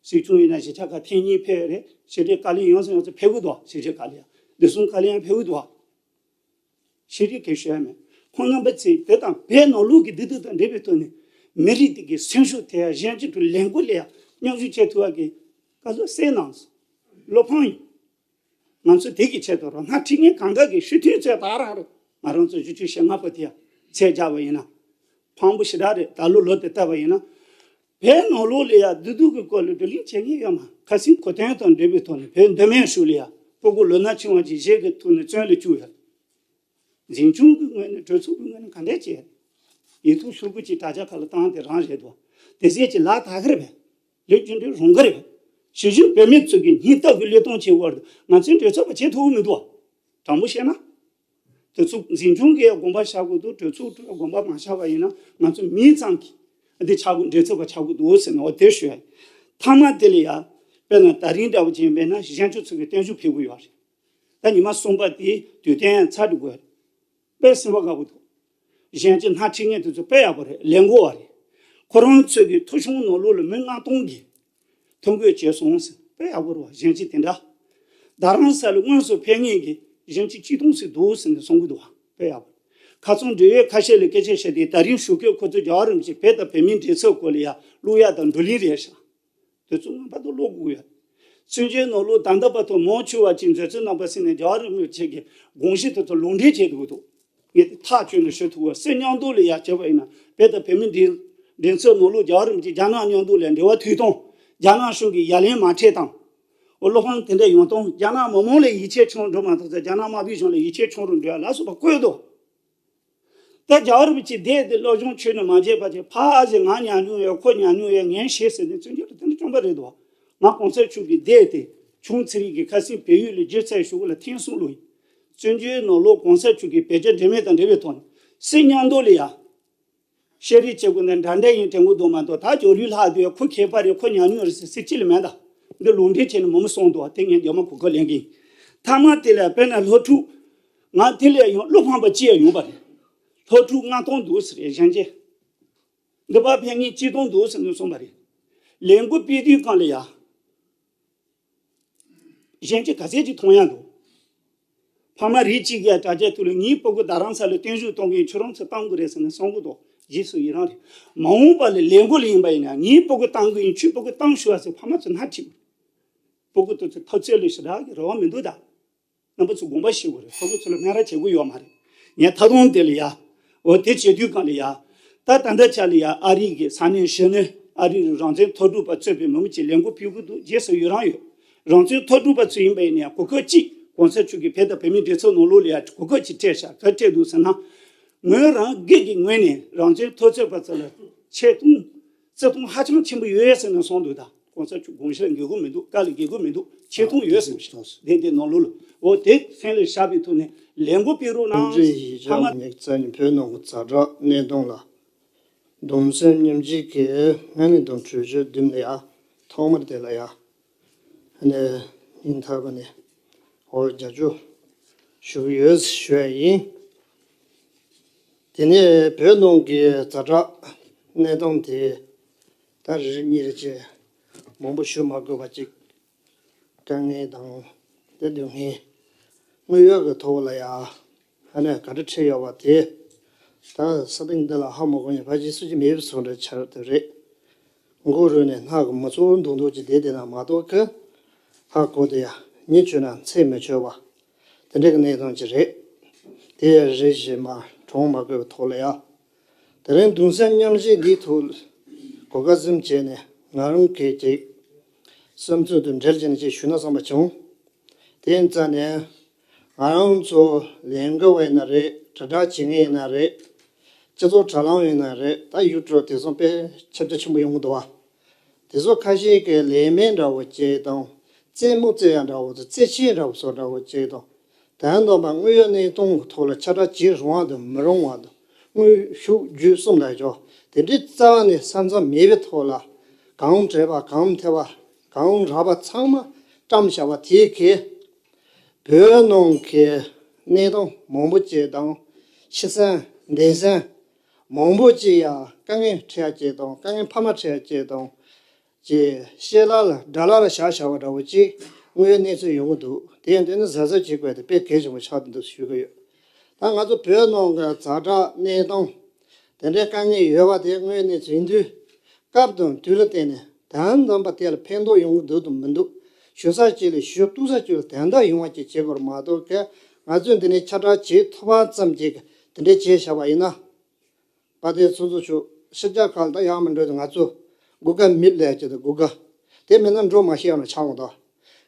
སྲིད་སྐྱོང་ཡིན་ན་གཞིས་ཆགས་ཁག་ཐེངས་གཉིས་ཕེབས་རེད། ཕྱི་དྲིལ་བཀའ་བློན་ཡང་སེ་ཡང་སེ་ཕེབས་གི་འདུག་ཕྱི་དྲིལ་བཀའ་བློན་ཡང་བདེ་སྲུང་བཀའ་བློན་ཡང་ཕེབས་གི་འདུག་ཤེས་རིག་གལ་ཤོས་ཡང་མེད། ཁོང་རྣམ་པ་ཚོས་དེ་དང་བོད་ནང་ལོགས་ཀྱི་བདེ་སྡུག་དང་འབྲེལ་བའི་ཐོག་ནས་མི་རིགས་དེ་གའི་སེམས་ཤུགས་དེ་ཡང་གཞན་གྱི་ཁྲོད་ལས་འགུལ་ལ་ཡང་མཉམ་ཞུགས་བྱེད་ཐུབ་པ་གི་བཀའ་སློབ་གསན་གནང་སོང་། བློ་ཕམ་ཡིན། ང་ཚོ་དེ་གི་ཆེད་དུ་རོགས་སྣ་ཁྲིད་མཁན་གང་ག་གི་ཤུགས་མཐུན་ཚོས་ད་རང་རེད། ང་རང་ཚོ་བཞི་བཅུ་ཞེ་ལྔ་པོ་དེ་ཡང་ཚད་བརྒྱབ་པ་ཡིན་ན། ཕངས་པོ་ཞེ་དྲག་རེད། ད་ལོ་ལོ་དེ་བལྟས་པ་ཡིན་ན། བོད་ནང་ལོགས་ལ་ཡང་བདེ་སྡུག་གི་སྐོར་ལ་བགྲོ་གླེང་བྱེད་མཁན་ཡོད་མ། ཁ་སང་གོ་དོན་དང་འབྲེལ་བའི་ཐོག་ནས་བོད་མདོ་སྨད་ཤོད་ལ་ཡང་སྤུ་གུ་ལོ་ན་ཆུང་བ་ཅིག་གཞས་ཀྱི་ཐོག་ནས་བཙོན་ལ་བཅུག་ཡོད། འཛིན་སྐྱོང་གི་ངོས་ནས་གྲོས་ཚོགས་ཀྱི་ངོས་ནས་ག་འདྲས་བྱས། ཡིག་ཐོག་ཤོག་གུ་ཅིག་དྲ་རྒྱ་ཁག་ལ་བཏང་དེ་རང་རེད་དོ། དེ་ཟས་ཀྱི་ལག་ཐག་གི་རེད་པས། ལས་རྒྱུ་འབྲས་རུང་གི་རེད་པས། ཞིབ་ཞིབ་བོད་མི་ཚོ་གི་སྙིང་སྟོབས་ཀྱི་བློས་གཏོང་བྱེད་དགོས་རེད། ང་ཚོའི་གྲོས་ཚོགས་པ་བྱེད་ཐུབ་ཀྱི་མི་འདུག་དྲང་པོ་བཤད་ན། དེ་ཚོ་འཛིན་སྐྱོང་གིས་དགོངས་པ་བཞག་དགོས་འདུག་གྲོས་ཚོགས་ཁྲོད་དགོངས་པ་མ་བཞག་པ་ཡིན་ན་ང་ཚོ་མི་ཚང་གིས་འདི་ཆགས་དགོས། གྲོས་ཚོགས་པ་ཆགས་དགོས་འདུག་ཟེར་ནས་འོ་དེ་ཞུ་ཡ་ཡིན། མཐའ་མ་དེ་ལ་ཡ། དཔེར་ན་ད་རིང་འདྲ་བོ་ཅིག་ཡིན་པས་ན་གཞན་ཆོས་ཚོ་གི་བརྟན་བཞུགས་ཕེབས་གི་ཡོད་རེད། ད་ཉི་མ་གསུམ་པ་དེའི་དུས་སྟོན་ཚར་འགྲོ་དགོས་རེད། དཔེ་སེམས་པ་དགའ་པོ་འདུག་གཞན་གྱི་སྣ་ཁྲིད་མཁན་དེ་ཚོ་དཔེ་ཡག་པོ་རེད། ལས་འགུལ་བ་རེད། ཁོ་རང་ཚོས་ཀྱི་ཐོ་གཞུང་ནང་ལོགས་ལ་མི་ལྔ་སྟོང་གིས་ཐོ་འགོད་བྱས་སོང་ཟེར། དཔེ་ཡག་པོ་རེད་བ། གཞན་གྱི་དེ་འདྲ། རྡ་རམ་ས་ལ་དངོས་སུ་ཕེབས་མཁན་གྱི་གཞན་གྱི་གཅིག་སྟོང་ཟིག་འདུག་ཟེར་ནས་གསུང་གི་འདུག་བ། དཔེ་ཡག་པོ། ཁ་སང་འབྲེལ་ཡོད་ཁ་ཤས་ལ་སྐད་ཆ་བཤད་དུས་ད་རིང་ཞོགས་ཀས་ཁོ་ཚོས་རྒྱལ་བ་རིན་པོ་ཆེ་བོད་དང་བོད་མིའི་འབྲེལ་ཚབ་སྐོར་ལ་ཡ་བླུག་ཡ་དང་བགྲོ་གླེང་རེད་ཤག་དེ་ཚོ་ངོ་མ་ད་ཀློག་དགོས་ཡོད། བཙན་བྱོལ་ནང་ལོགས་ད་ལྟ་བར་དུ་མང་ཆེ་བ་ཅིག་མཛད་གཙོ་རྣམ་པ་ཟེར་ནས་རྒྱལ་བ་རིན་པོ་ཆེ་གི་དགོངས་གཞི་དེ་ཚོ་ལུང་འདྲེན་བྱེད་དགོས་འདུག་ངས་དེ་ཐག་གཅོད་ནས་ཞུ་ཐུབ་པ། སུ་མཉམ་དུ་ལ་ཡ་བྱས་པ་ཡིན་ན་བོད་དང་བོད་མི་འབྲེལ་འབྲེལ་ཚབ་ནང་ལོགས་རྒྱལ་བ་རིན་པོ་ཆེ་རྒྱ་ནག་མཉམ་དུ་ལ་འབྲེལ་བ་མཐུད་གཏོང་། རྒྱ་ནག་གཞུང་གིས་ཡ་ལན་མ་འཕྲད་དང་། འོ་བློ་ཕམ་དེ་འདྲ་ཡོང་སྟངས། རྒྱ་ནག་མི་མང་ལ་ཡིད་ཆེས་བྱུང་འགྲོ་མ་ཐུབ་ཙང་རྒྱ་ནག་དམར་པོའི་གཞུང་ལ་ཡིད་ཆེས་བྱུང་རུ་འགྲོ་ཡ་ལ་སོགས་པ་བཀོད་འདུག་ད་རྒྱལ་བ་རིན་པོ་ཆེ་འདས་ཏེ་སློབ་སྦྱོང་ཆོས་ནི་མ་བྱས་པ་ཅིག་ཕ་ཨ་ཟེར་ང་ཉམས་མྱོང་ཡོད། ཁོ་ཉམས་མྱོང་ཡོད། ངས་ཤེས་ཟེར་ནས་བཙན་བྱོལ་དུ་དེ་འདྲ་བཅོམ་པ་རེད་དོ། ང་གོང་ས་མཆོག་གིས་འདས་ཏེ་ཆུང་ཚེ་རིང་གི་ཁ་སང་བལ་ཡུལ་ལ་སྒྱུ་རྩལ་ཞུ་གི་ལ་ཐེངས་གསུམ་ལོ་ཡིན། བཙན་བྱོལ་ནང་ལོགས་གོང་ས་མཆོག་གིས་བོད་རྒྱ་འབྲེལ་མོལ་དང་འབྲེལ་བའི་ཐོག་ནས་སུ་མཉམ་དུ་ལ་ཡ། བཤད་རེས་བྱེད་དགོས་ན་འདྲ་འདྲ་ཡིན་དྲན་གི་འདུག་མ་གཏོགས་ད་ཇོ་ལུས་ལྷག་དུས་ཁོ་མཁས་པ་རེད། ཁོ་ཉམས་མྱོང་རེད་ཟེར་ཟེར་ཅི་ལ་མེད་ད། འདི་ལུང་འདྲེན་བྱས་ནས་མང་པོ་གསུངས་འདུག་དེ་ངས་རྒྱ་མ་གོ་སྐབས་ལེན་གི་ཡིན། མཐའ་མ་དེ་ལ་དཔེར་ན་སློབ་ཕྲུག་ང་དེ་ལས་ཡང་བློ་ཕམ་པ་ཅི་ཡང་ཡོང་པ་རེད། སློབ་ཕྲུག་ལྔ་སྟོང་འདུག་ཟེར་རེད་གཞན་གྱིས། འདི་པར་ཕེབས་མཁན་གཅིག་སྟོང་འདུག་ཟེར་ནས་གསུངས་པ་རེད། ལས་འགུལ་སྤེལ་དུས་སྒང་ལ་ཡ། གཞན་གྱིས་ག་ཚད་ཅིག་མཐོང་ཡ་འདུག་ཕ་མ་རིགས་གཅིག་གིས་དྲ་རྒྱའི་ཐོག་ལ་ངའི་སྤུ་གུ་རྡ་རམ་ས་ལ་བརྟན་བཞུགས་གཏོང་གི་ཡིན། ཁྱོད་རང་ཚོས་གཏང་དགོས་རེད་ཟེར་ནས་གསུང་གི་འདུག་རྗེས་སུ་ཡི་རང་རེད། མ་འོངས་པ་ལ་ལས་འགུལ་ལ་ཡིན་པ་ཡིན་ན་ངའི་སྤུ་གུ་གཏང་གི་ཡིན། ཁྱོའི་སྤུ་གུ་གཏང་ཤོག་ཟེར་ཕ་མ་ཚོ་སྣ་ཁྲིད། སྤུ་གུ་དེ་ཚོ་འཐབ་རྩོད་ལ་ཞེ་དྲག་གི་རེ་བ་མི་འདུག་ད། རྣམ་པ་ཚོ་དགོངས་པ་བཞེས་དགོས་རེད། སྤུ་གུ་ཚོ་ལ་སྨད་ར་བྱེད་དགོས་ཡོད་མ་རེད། ངས་ད་དུང་དེ་ལ་ཡ། འོ་དེ་བྱེད་དུས་སྒང་ལ་ཡ། ད་ད་ལྟ་ཆ་ལ་ཡ་ཨ་རི་གི་ས་གནས་གཞོན་ནུ་ཨ་རི་རང་བཙན་མཐོ་གྲས་པ་གཙོས་པའི་མི་མང་ཅིག་ལས་འགུལ་སྤེལ་གི་འདུག་རྗེས་སུ་ཡི་རང་ཡོད། རང་བཙན་མཐོ་གྲས་པ་ཚོ་ཡིན་པ་ཡིན་ན་ཡང་གོ་སྐབས་གཅིག་གོང་ས་མཆོག་གིས་བོད་དང་བོད་མིའི་འབྲེལ་ཚབ་ནང་ལོགས་ལ་ཡ་གོ་སྐབས་གཅིག་སྤྲད་ཤག་ག་སྤྲད་འདུག་ཟེར་ན། ངོས་རང་སྒེར་གྱི་ངོས་ནས་རང་བཙན་མཐོ་ཚད་པ་ཚོ་ལ་ཆེ་མཐོང་། བརྩི་མཐོང་ཧ་ཅང་ཆེན་པོ་ཡོད་ཟེར་ནས་གསུངས་འདུག་ད་གོང་ས་མཆོག་དགོངས་གཞི་ལ་འགལ་གྱི་མི་འདུག་བཀའ་ལ་འགལ་གྱི་མི་འདུག་ཆེ་མཐོང་ཡོད་ཟེར་ཞིང་དེ་དེ་ནང་ལོགས་ལ་འོ་དེ་སེམས་ལ་བཞག་པའི་ཐོག་ནས་ལས་འགུལ་སྤེལ་རོགས་གནང་། ཕ་མ། ཉེག་ཚན་བོད་ནང་གི་ཛ་དྲག་གནས་སྟངས་ལ་གདུང་སེམས་མཉམ་སྐྱེད་ཀྱི་སྨོན་ལམ་དང་གྲོས་ཆོད་བདུན་ལ་ཡ་ཐོག་མར་དེ་ལ་ཡ་ནས་སྙིང་ཐག་པ་ནས་འོ་རྒྱབ་སྐྱོར་ཞུ་གི་ཡོད་ཞུ་ཡ་ཡིན། དེ་ནས་བོད་ནང་གི་ཛ་དྲག་གནས་སྟངས་དེ་ད་རེ་རེ་གཉིས་རེ་བཅས་མང་པོ་ཞུ་མ་དགོས་པ་ཅིག་དཀའ་ངལ་དང་དེ་སྡུག་བསྔལ་དངོས་ཡོད་ཀྱི་ཐོག་ལ་ཡ་ཧ་ནས་ག་འདྲ་འཕྲད་ཡོད་པ་དེ་ད་ས་སྟེང་འདི་ལ་ཧ་མ་གོ་མཁན་ཕལ་ཆེར་སུ་གཅིག་མེད་པའི་བཟོ་འདྲ་ཆགས་དེ་རེད། མགོ་རུལ་ནས་སྣ་གི་མི་ཚོགས་མདོག་མདོག་ཅིག་བསྡད་བསྡད་ན་མ་གཏོགས་ཀི་ཧ་གོ་དེ་ཡ་ཉིན་བྱོན་ན་ཚེ་མི་ཆོད་པ། དེ་འདྲ་གི་གནས་སྟངས་ཅིག་རེད། དེ་ཡང་རེ་ཞིག་མ་གྲོངས་མ་དགོས་པའི་ཐོག་ལ་ཡ། དེ་རིང་གདུང་སེམས་མཉམ་སྐྱེད་འདིའི་ཐོག་གོ་སྐབས་ཟིན་བྱས་ནས་ང་རང་གིས་ཅིག་ བསམ་ཚུལ་དང་འབྲེལ་བྱས་ནས་ཅིག་ཞུས་ན་བསམ་པ་བྱུང་། དེ་ཡིན་ཙང་ནས་ང་རང་ཚོ་ལས་འགུལ་བ་ཡིན་ན་རེད། དྲིལ་བསྒྲགས་བྱེད་མཁན་ཡིན་ན་རེད། སྤྱི་ཚོགས་དྲ་ལམ་ཡིན་ན་རེད། ད་ཡུ་ཊུབ་དེ་ཚོ་དཔེ་ཁྱབ་རྒྱ་ཆེན་པོ་ཡོང་གི་འདུག་བ། དེ་ཚོ་ཁ་ཤས་ཀྱིས་ལས་མེད་འདྲ་བོ་བྱས་དང་། རྩེད་མོ་རྩེ་ཡ་འདྲ་བོ་དང་། རྩེད་ཆས་འདྲ་བོ་བཟོ་འདྲ་བོ་བྱས་དང་། དོན་དམ་པ་དངོས་ཡོད་གནས་སྟངས་ཀྱི་ཐོག་ལ་ཁྱབ་བསྒྲགས་བྱེད་རུང་བ་དང་མི་རུང་བ་དང་། དངོས་ཤུགས་བརྒྱུད་གསུམ་ལ་ཡོད། དེ་འདྲའི་རྩ་བ་ནས་ས་མཚམས་མེད་པའི་ཐོག་ལ་གང་བྲེལ་བ་གང་ཐེ་བ་གང་རག་པ་ཚང་མ་བཀྲམ་བཞག་པ་དེ་གིས། བོད་ནང་གི་གནས་སྟངས་མང་པོ་ཅིག་དང་། ཕྱི་གསལ་འདན་གསལ་མང་པོ་ཅིག་ཡ་དཀའ་ངལ་འཕྲད་ཡ་ཅིག་དང་། དཀའ་ངལ་འཕར་མ་འཕྲད་ཡ་ཅིག་དང་། ཅེས་ཤེས་ལ་ལ་དགྲ་ལ་ལ་བཞག་བཞག་པ་འདྲ་བོ་ཅིག་དངོས་ཡོད་གནས་ཚུལ་ཡོང་གི་འདུག་དེ་ཡང་དེ་ནི་གཟབ་གཟབ་བྱེད་དགོས་དེ་དཔེ་གལ་ཆེན་པོ་ཆགས་འདུག་ཞུ་གི་ཡོད། ད་ང་ཚོ་བོད་ནང་གི་ཛ་དྲག་གནས་སྟངས་དེ་འདྲའི་དཀའ་ངལ་ཡོད་པ་དེ་དངོས་ཡོད་གནས་ཚུལ་ཡིན་དུས། སྐབས་དང་དུས་ལ་བརྟེན་ནས་དོན་དམ་པ་དེ་ལ་ཕན་ཐོགས་ཡོང་གི་འདུག་དང་མི་འདུག་ཞུ་ས་གཅིག་ལས་ཞུ་གཏུག་ས་གཅིག་ལ་དོན་དག་ཡོང་བ་ཅིག་བྱེད་དགོས་རེད་མ་གཏོགས། ཀ་ང་ཚོས་འདི་ནས་ཁྱབ་བསྒྲགས་བྱེད་ཐུབ་པ་ཙམ་གྱིས་དེ་འདྲའི་བྱས་བཞག་པ་ཡིན་ན། པ་དེ་ཚོ་ཚོ་ཆུ་ཕྱི་རྒྱལ་ཁག་ལ་ད་ཡག་མི་འགྲོ་དུས། ང་ཚོ་སྒུག་ག་མིད་ལས་ཀྱི་དུ་སྒུག་ག་དེ་མིན་ན་འགྲོ་མ་ཤེས་ཡང་ན་ཆགས་འོང་། ད་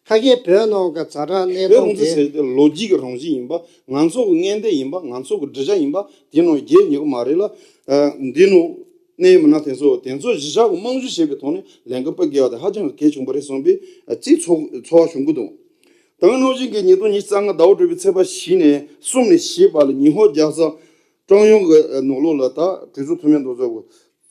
ཁ་ཤས་བོད་ནང་གི་ཛ་དྲག་གནས་བོད་སྟངས་རང་བཙན་དེ་ཟེར་དེ་ལོ་རྒྱུས་ཀྱི་རང་བཞིན་ཡིན་པ། ང་ཚོ་གི་ངན་ལྡན་ཡིན་པ། ང་ཚོ་གི་འགྲིག་ཆ་ཡིན་པ། དེ་ནང་རྒྱལ་ཉེ་གི་མ་རེད་ལ། ཨ། འདི་ནང་གནས་མི་སྣ་དེ་ཚོ་དེ་ཚོ་གཞིས་ཆགས་ཀྱི་དམངས་གཙོ་བྱེད་པའི་ཐོག་ནས་ལས་འགུལ་སྤེལ་དགོས་པ་དེ་ཧ་ཅང་གི་གལ་ཆེན་པོ་རེད་བསམ་པའི་ཨ་ཅིག་ཚོར་ཚོར་བ་བྱུང་གི་འདུག་དེ་ག་ནང་བཞིན་གྱི་ཉིས་སྟོང་ཉི་ཤུ་རྩ་ལྔ་ཟླ་བ་དྲུག་པའི་ཚེས་པ་བཞི་ནས་གསུམ་ནས་བཞི་བར་ལ་ཉི་ཧོང་རྒྱལ་ས་ཀྲང་ཡོང་གི་ནང་ལོགས་ལ། ད་གྲོས་ཚོགས་འཐུས་མི་མདོ་ཚོགས་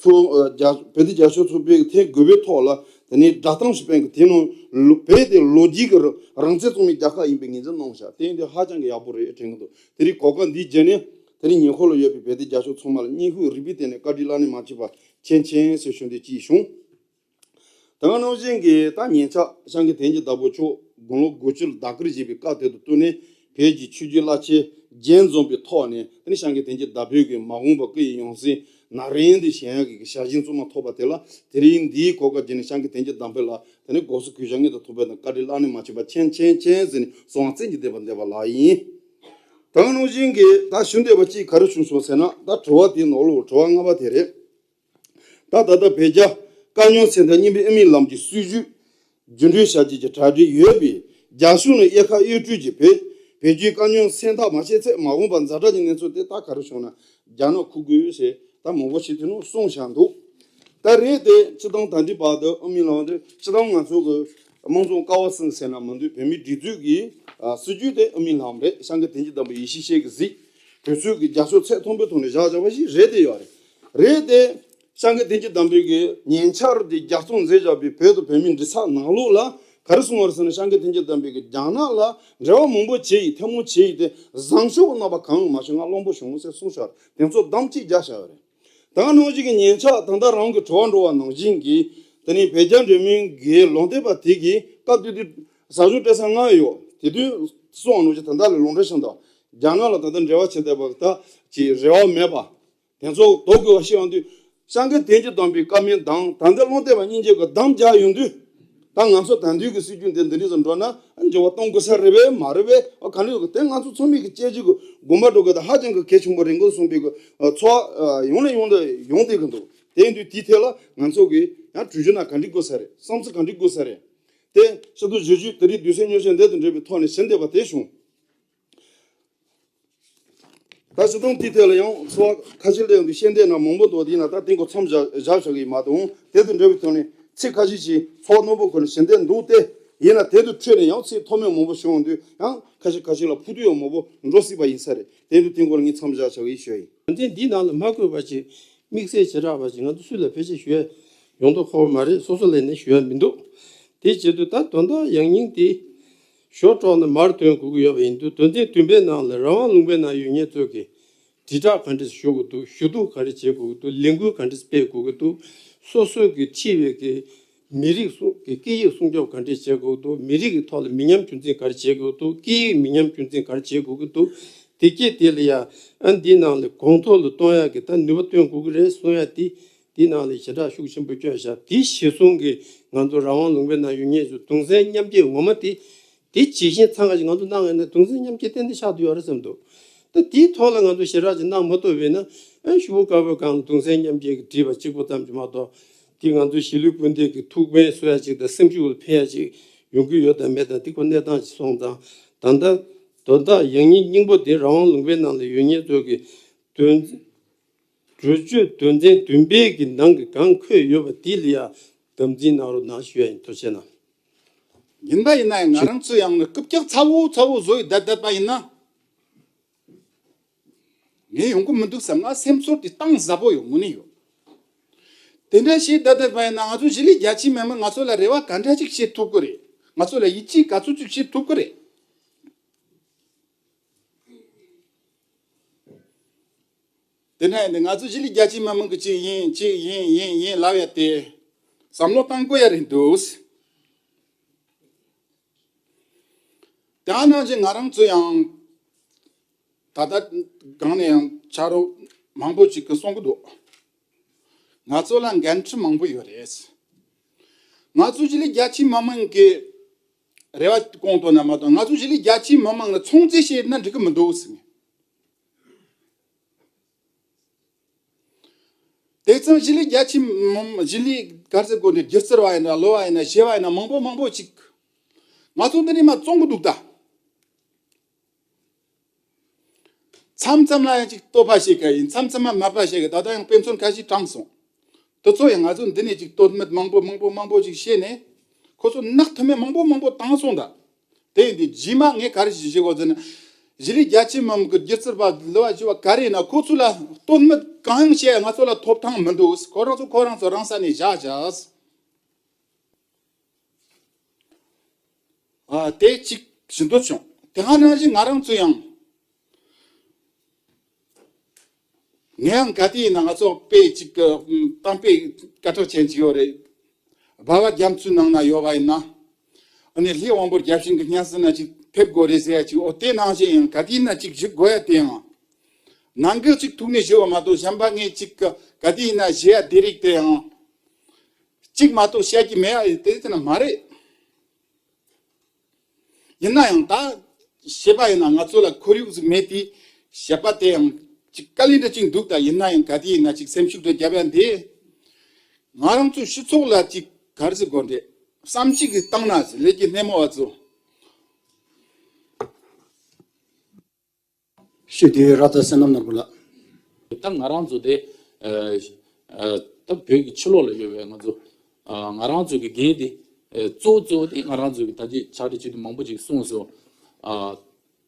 ཚོ་ཨ་རྒྱ་བོད་དོན་རྒྱབ་སྐྱོར་ཚོགས་པས་ཐེངས་དགུ་པའི་ཐོག་ལ་དེ་ནས་བསྒྲགས་གཏམ་ཞིག་སྤེལ་གི། དེ་ནང་ལོ་བོད་དེ་ལོ་རྒྱུས་ཀྱི་རང་བཙན་གཙང་མའི་རྒྱལ་ཁབ་ཡིན་པའི་ངོས་འཛིན་གནང་བཞག་དེ་ཡིན་དུས་ཧ་ཅང་གི་ཡག་པོ་རེད་དྲན་གི་འདུག་དེ་རིང་གོ་སྐབས་འདི་བརྒྱུད་ནས་དེ་རིང་ཉེ་འཁོར་ལ་ཡོད་པའི་བོད་དོན་རྒྱབ་སྐྱོར་ཚང་མ་ལ་སྙིང་ཁུང་རུས་པའི་གཏིང་ནས་བཀའ་དྲིན་བླ་ན་མ་མཆིས་པ་མཁྱེན་མཁྱེན་ཟེར་ཞུ་འདོད་ཅིག་བྱུང་། དེ་ག་ནང་བཞིན་གྱི་ད་ཉེ་ཆར་ཤང་གི་དོན་གྱི་བདག་པོ་མཆོག་དགུང་ལོ་དགུ་བཅུ་ལ་བདག་ཁུར་བཞེས་པའི་སྐབས་དེ་དང་བསྟུན་ནས། བོད་ཀྱི་ཆོས་བརྒྱུད་བླ་ཆེན་བརྒྱད་འཛོམས་པའི་ཐོག་ནས། དེ་ནས་ཤང་གི་དོན་གྱི་བདག་པོའི་གི་མ་འོངས་པ་སྐུ་ཡི་ཡང་སྲིད་ན་རིན་དུ་བཞེངས་ཡག་གི་ཞལ་བཞེངས་བཙུན་མ་ཐོབ་པ་དེ་ལ། དེ་རིང་འདིའི་གོ་སྐབས་བརྒྱུད་ནས་ཤང་གི་དོན་གྱི་བདག་པོ་ལ་དེ་ནས་དགོངས་སུ་གུས་ཞབས་སྙིང་དུ་ཐོབ་པའི་དང་བཀའ་དྲིན་བླ་ན་མ་མཆིས་པ་མཁྱེན་མཁྱེན་མཁྱེན་ཟེར་ནས་གསོལ་བ་བསྩལ་གྱི་བསྡད་པ་འདེབས་པ་ལགས་ཡིན། དེ་ག་ནང་བཞིན་གྱི་ད་ཞུ་འདོད་པ་གཅིག་ག་རེ་བྱུང་སོང་ཟེར་ན། ད་དྲི་བ་དེའི་ནང་ལོགས་དྲི་བ་ལྔ་པ་དེ་རེད། ད་ད་ལྟ་བོད་རྒྱ་དཀའ་རྙོག་སེལ་ཐབས་མཉམ་འབྲེལ་དབུ་མའི་ལམ་གྱི་སྲིད་བྱུས་རྒྱུན་འཁྱོངས་བྱ་རྒྱུ་གྱི་གྲ་སྒྲིག་ཡོད་པས། རྒྱ་གཞུང་ནས་དབྱེ་ཁ་དབྱེ་དཀྲུག་གིས་བོད་བོད་བརྒྱུད་དཀའ་རྙོག་སེལ་ཐབས་མ་བྱས་ཚེ། མ་འོངས་པར་ཛ་དྲག་གི་གནས་ཚུལ་དེ་ད་ག་རེ་བྱུང་ན་རྒྱ་ནག་ཁུག་དགོས་ཟེར་ད་མང་པོ་ཞིག་དེ་ནང་གསུངས་བཞག་འདུག་ད་རེད་དེ། སྤྱིར་བཏང་ད་ལྟའི་བར་དུ་དབུ་མའི་ལམ་དེ་སྤྱིར་བཏང་ང་ཚོ་གི་དམངས་གཙོ་ཀ་བ་གསུམ་ཟེར་ན་མི་འདུག་བོད་མིའི་སྒྲིག་འཛུགས་ཀྱི་ཨ་སྲིད་བྱུས་དེ་དབུ་མའི་ལམ་རེད། ཤང་གི་དོན་གྱི་བདག་པོ་ཡེ་ཤེས་སྐྱབས་ཀྱིས་གཟིགས། དུས་ཚོད་ཀྱི་རྒྱ་ཤོག་ཚད་མཐོན་པོའི་ཐོག་ནས་བཞག་བཞག་པ་ཞིག་རེད་དེ་ཡོད་རེད། རེད་དེ། ཤང་གི་དོན་གྱི་བདག་པོའི་གི་ཉེ་ཆར་གྱི་རྒྱ་སྟོན་མཛད་བཞག་པའི་བོད་དང་བོད་མིའི་འབྲེལ་ཐག་ནང་ལོགས་ལ་ག་རེ་གསུངས་པ་རེད་ཟེར་ན། ཤང་གི་དོན་གྱི་བདག་པོའི་གི་རྒྱ་ནག་ལ་འབྲེལ་བ་མང་པོ་བྱས་ཡིན། ཐལ་མོ་བྱས་ཡིན། དེ་བཟང་ཕྱོགས་ཀྱི་རྣམ་པ་གང་ཡང་མ་བྱུང་། ང་གླེན་པོ་བྱུང་ཟེར་གསུངས་བཞག་དེ་ཚོ་དམ་ཚིག་རྒྱག་བཞག་ཡོད་རེད། ད་ག་ནང་བཞིན་གྱི་ཉེ་ཆར་ད་ལྟ་རང་གི་དྲི་བ་འགྲོ་བ་ནང་བཞིན་གྱི། དེ་ནས་བོད་རྒྱ་འབྲེལ་མོལ་གྱི་ལུང་བསྟན་པ་དེ་གི་སྐབས་དེ་དུས་ཟབ་སྦྱོང་སྤྲད་ས་ང་ཡོད། དེ་དུས་སོང་བ་ནང་བཞིན་ད་ལྟ་ལས་ལུང་འདྲེན་བྱས་འདུག་རྒྱ་ནག་ལ་ད་ལྟ་འབྲེལ་བ་བྱེད་བསྡད་པ་ད་ཀྱི་རེ་བ་མེད་པ། དེ་ཚོ་ལྡོག་དགོས་པ་ཤེས་ཡོང་དུས། ཤང་གི་དོན་གྱི་བདག་པོའི་བཀའ་མོལ་དང་ད་ལྟ་ལུང་བསྟན་པ་གཉིས་ཀྱི་གི་བསྡོམས་རྒྱག་ཡོང་དུས། ད་ང་ཚོ་ད་དུང་གི་སྲིད་བྱུས་འདི་འདི་འདྲ་ཟིག་འགྲོ་ན་འགྱུར་བ་གཏོང་དགོས་ས་རེད་པས་མ་རེད་པས། ཨ་ག་འདྲ་ཡོད་གི་དེ་ང་ཚོ་ཚང་མས་གི་དཔྱད་ཞིབ་གི་དགོངས་པ་འགྲོ་གི་ད་ཧ་ཅང་གི་གལ་ཆེན་པོ་རེད་འགོ་གསུངས་པའི་གི་ཨ་ཚོར་བ་ཨ་ཡོང་ནས་ཡོང་དུ་ཡོང་བསྡད་གི་འདུག་དེ་ཡིན་དུས་དེའི་ཐད་ལ་ང་ཚོ་གི་ཡང་གྲོས་གཞི་ན་ག་འདྲ་དགོས་ས་རེད། བསམ་ཚུལ་ག་འདྲ་དགོས་ས་རེད། དེ་ཕྱི་དྲོ་བཞི་བཅུ་དེ་རིང་དུས་ཚོད་ཉུང་ཤས་འདི་དང་འབྲེལ་བའི་ཐོག་ནས་ཞུ་འདོད་པ་དེ་བྱུང་། ད་སྤྱིར་བཏང་དེའི་ཐད་ལ་ཡང་ཚོར་བ་ཁ་ཤས་སླེབས་ཡོང་དུས་བཤད་འདོད་ན་མང་པོ་འདུག་དེ་ཡིན་ན་ད་དེ་འགོ་མཚམས་བཞག་བཞག་བཞག་གི་ཡིན་མ་གཏོགས། དེ་དང་འབྲེལ་བའི་ཐོག་ནས་ཚིག་ཁ་ཤས་ཤིག་ཚོར་བ་རྣོན་པོ་ཁོ་ནས་ཞུ་འདོད་འདུག་སྟེ། ཡིན་ན་དེ་དང་འཕྲོས་ནས་ཡང་ཚིག་མཐོ་དམན་མང་པོ་ཞུ་ཡོང་དུས་ཡང་ཁ་ཤས་ཁ་ཤས་ལ་ཕུགས་རྡུགས་ཡང་མང་པོ་འགྲོ་སྲིད་པ་ཡིན་ས་རེད། དེ་དུས་དེ་འགོ་ལ་ངས་མཚམས་བཞག་བཞག་གི་ཡིན་ཞུ་ཡ་ཡིན། དོན་ཚན་འདིའི་ནང་ལ་མ་བཀོད་པ་ཅིག་དམིགས་བསལ་བྱེ་བྲག་པ་ཅིག་ང་ཚོ་སུ་ལ་ཕལ་ཆེར་ཞུ་ཡ་ཡོང་མདོག་ཁ་པོ་མ་རེད། སོ་སོ་ལ་ནི་ཞུ་ཡ་མི་འདུག་དེ་བྱེད་དུས་ད་དོན་དག་ཡང་སྙིང་དེ། ཞོར་དྲུག་ནས་མར་ཐོན་དགོས་ཀྱི་ཡོད་པ་ཡིན་དུས། དོན་ཚན་བདུན་པའི་ནང་ལ་རང་དབང་ལུང་པའི་ནང་ཡོད་མཁན་ཚོས་ཀྱི་དྲིལ་བསྒྲགས་ག་འདྲས་ཞུ་དགོས་འདུག་ཞུ་གཏུག་ག་རེ་བྱེད་དགོས་ཀྱི་འདུག་ལས་འགུལ་ག་འདྲས་སྤེལ་དགོས་ཀྱི་འདུག་སོ་སོ་གི་འཁྲིས་པའི་གི་མི་རིགས་སྲུང་གི་སྐད་ཡིག་སྲུང་སྐྱོབ་ག་འདྲས་བྱེད་དགོས་ཀྱི་འདུག་མི་རིགས་ཀྱི་ཐོག་ལ་མི་ཉམས་རྒྱུན་འཛིན་ག་རེ་བྱེད་དགོས་ཀྱི་འདུག་སྐད་ཡིག་མི་ཉམས་རྒྱུན་འཛིན་ག་རེ་བྱེད་དགོས་ཀྱི་འདུག་དེ་སྐད་དེ་ལ་ཡ་ཨ་འདིའི་ནང་ལ་གོང་ཐོག་ལ་གཏོང་ཡག་གི་ད་ནུས་པ་བཏོན་དགོས་ཀྱི་རེད་གསུང་ཡ་དེ། དེའི་ནང་ལ་ཞེ་དྲག་ཤུགས་ཆེན་པོ་བསྐྱོན་བཞག་དེ་གཞིར་བཟུང་གིས་ང་ཚོ་རང་དབང་ལུང་པའི་ནང་ཡོད་མཁན་ཚོས་གདུང་སེམས་མཉམ་སྐྱེད་ངོ་མ་དེ། དེ་ཇི་བཞིན་འཚང་ཁ་ཞིག་ང་ཚོ་གནང་ཡོད་ན་གདུང་སེམས་མཉམ་སྐྱེད་ཏན་ཏན་ཆགས་བསྡད་ཡོད་རེད་བསམ་འདུག་ད་དེའི་ཐོག་ལ་ང་ཚོ་ཞེ་དྲག་ཅིག་གནང་མ་ཐུབ་པས་ན། ཨ་ཤུ་བོ་དཀར་པོའི་སྒང་ལ་གདུང་སེམས་མཉམ་སྐྱེད་ཀྱི་བྲིས་པ་གཅིག་པོ་ཙམ་གྱིས་མ་གཏོགས། འདི་ང་ཚོ་གཞིས་ལུས་སྤུན་ཟླ་གི་ཐུགས་ཕན་གསོ་ཡ་ཅིག་དང་སེམས་ཤུགས་ལ་ཕན་ཡ་ཅིག་ཡོང་གི་ཡོད་དམ་མེད་དམ་འདི་ཁོ་གནས་སྟངས་ཅིག་སོང་ཙང་། ད་ལྟ་དོན་དག་ཡང་སྙིང་སྙིང་པོ་དེ་རང་དབང་ལུང་པའི་ནང་ལ་ཡོད་མཁན་ཚོ་གི་དོན་གྲོས་ཆོད་དོན་ཚན་བདུན་པའི་གི་ནང་གི་གང་འཁོད་ཡོད་པ་དེ་ལ་ཡ་དམ་འཛིན་གནང་རོགས་གནང་ཞུ་ཡ་ཡིན། ཐུགས་རྗེ་གནང་། ཡིན་པ་ཡིན་ན་ཡང་ང་རང་ཚོ་ཡང་ནི་རྐུབ་བཀྱག་ཚ་བོ་ཚ་བོ་བཟོ་ཡི་བསྡད་བསྡད་པ་ཡིན་ན། ངས་ཡོང་གི་མི་འདུག་བསམ་ང་སེམས་ཚོར་དེ་གཏིང་ཟབ་པོ་ཡོད། དངོས་གནས་ཡོད། དེ་འདྲ་བྱས་བསྡད་བསྡད་པ་ཡིན་ན་ང་ཚོ་གཞིས་ལུས་རྒྱ་ཆེའི་མི་མང་ང་ཚོ་ལ་རེ་བ་ག་འདྲ་ཅིག་བྱེད་ཐུབ་ཀྱི་རེད། ང་ཚོ་ལ་ཡིད་ཆེས་ག་ཚོད་ཅིག་བྱེད་ཐུབ་ཀྱི་རེད། དེ་འདྲ་ཡིན་དུས་ང་ཚོ་གཞིས་ལུས་རྒྱ་ཆེའི་མི་མང་གི་ཅིག་ཡིན་ཅིག་ཡིན་ཡིན་ཡིན་ལབ་ཡ་དེ་བསམ་བློ་གཏང་དགོས་ཡ་རེད་འདུག་དེ་ནང་བཞིན་ང་རང་ཚོ་ཡང་ད་ལྟ་སྒང་ནས་ཡང་ཕྱག་རོགས་མང་པོ་ཅིག་གིས་གསུང་གི་འདུག་ང་ཚོ་ལ་འགན་འཁྲི་མང་པོ་ཡོད་རེད། ང་ཚོ་གཞིས་ལུས་རྒྱ་ཆེའི་མི་མང་གི་རེ་བ་སྐོང་ཐུབ་ན་མ་གཏོགས་ང་ཚོ་གཞིས་ལུས་རྒྱ་ཆེའི་མི་མང་ལ་ཚོང་རྩིས་བྱས་ན་འགྲིག་གི་མི་འདུག་ཟེར། དེ་ཙང་གཞིས་ལུས་རྒྱ་ཆེའི་མི་མང་གཞིས་ལུས་ག་རེ་ཟེར་དགོས་འདྲ། སྒྱུ་རྩལ་བ་ཡིན་ན་གླུ་བ་ཡིན་ན་གཞས་པ་ཡིན་ན་མང་པོ་མང་པོ་ཅིག་ང་ཚོ་འདི་ནས་མར་བཙོང་གི་འདུག་ད། མཚམས་མཚམས་ལ་ཡང་ཅིག་བསྟོད་པ་བྱེད་མཁན་ཡིན། མཚམས་མཚམས་ལ་དམའ་འབེབས་བྱེད་མཁན། ད་ལྟ་ཡང་དཔེ་མཚོན་ཁ་ཤས་དྲངས་སོང་། དེ་ཚོ་ཡང་ང་ཚོ་འདི་ནས་ཅིག་བསྟོད་སྨད་མང་པོ་མང་པོ་མང་པོ་ཅིག་བྱས་ནས་ཁོ་ཚོ་ནག་ཐུ་མེད་མང་པོ་མང་པོ་བཏང་སོང་ད། དེ་ཡིན་དུས་རྗེས་མ་ངས་ག་རེ་ཞིག་བྱེད་དགོས་ཟེར་ན། གཞིས་ལུས་རྒྱ་ཆེ་མི་མང་གི་སྒྱུ་རྩལ་པ་གླུ་བ་ཞུ་བ་ག་རེ་ཡིན་ན་ཁོ་ཚོ་ལ་བསྟོད་སྨད་གང་ཡང་བྱས་ང་ཚོ་ལ་ཐོབ་ཐང་མི་འདུག་ཁོ་རང་ཚོ་ཁོ་རང་ཚོ་རང་ས་ནས་བཞག་བཞག་ཨ། དེ་གཅིག་ཞུ་འདོད་བྱུང་། དེ་ག་ནང་བཞིན་ང་རང་ཚོ་ཡང་། ངས་ཡང་ག་དུས་ཡིན་ན་ང་ཚོ་དཔེ་གཅིག་གི་གཏམ་དཔེ་སྐད་གྲགས་ཅན་ཅིག་ཡོད་རེད། སྦལ་པ་རྒྱ་མཚོའི་ནང་ན་ཡོད་པ་ཡིན་ན། ཨ་ནི་ལྷའི་དབང་པོ་བརྒྱ་བྱིན་གྱི་སྙན་གསན་ན་ཅིག་ཕེབས་དགོས་རེད་ཟེར་ཡ་ཅིག་འོ་དེ་ནང་བཞིན་ཡང་ག་དུས་ཡིན་ན་ཅིག་བཞུགས་དགོས་ཡ་དེ་ཡང་། ནང་གི་ཅིག་ཐུགས་ནས་ཞུ་བ་མ་གཏོགས་གཞན་པ་ངས་ཅིག་ག་དུས་ཡིན་ན་བྱེད་ཡ་དེ་རིགས་དེ་ཡང་། གཅིག་མ་གཏོགས་བཤད་ཀྱི་མེད་ཨ། དེ་ལྟ་ན་མ་རེད། ཡིན་ན་ཡང་ད་བཤད་པ་ཡིན་ན་ང་ཚོ་ལ་ཁོར་ཡུག་ཟིག་མེད་དེ། བཤད་པ་དེ་ཡང་ཅིག་དཀའ་ལས་འདྲ་ཅིག་འདུག་ད་ཡིན་ན་ཡང་ག་དུས་ཡིན་ན་ཅིག་སེམས་ཤུགས་འདྲ་རྒྱབ་ཡ་འདི། ང་རང་ཚོ་སྤྱི་ཚོགས་ལ་ཅིག་ག་རེ་ཟེར་དགོས་འདྲ། བསམ་གཞིག་གི་བཏང་ན་ཟེར་ལས་ཀྱི་སྣེ་མོ་བ་ཚོ། ཤོད་དེ་ར་ད་བསོད་ནམས་ནོར་བུ་ལགས། ད་ང་རང་ཚོ་དེ་ཨ་ཨ་ད་བོད་ཀྱི་ཕྱི་ལོགས་ལ་ཡོད་པའི་ང་ཚོ་ཨ་ང་རང་ཚོ་གི་འགན་དེ་ཨ་གཙོ་བོ་གཙོ་བོ་དེ་ང་རང་ཚོ་གི་ད་ཅི་ཕྱག་བྲིས་བྱེད་དུས་མང་པོ་ཅིག་གསུངས་སོང་། ཨ་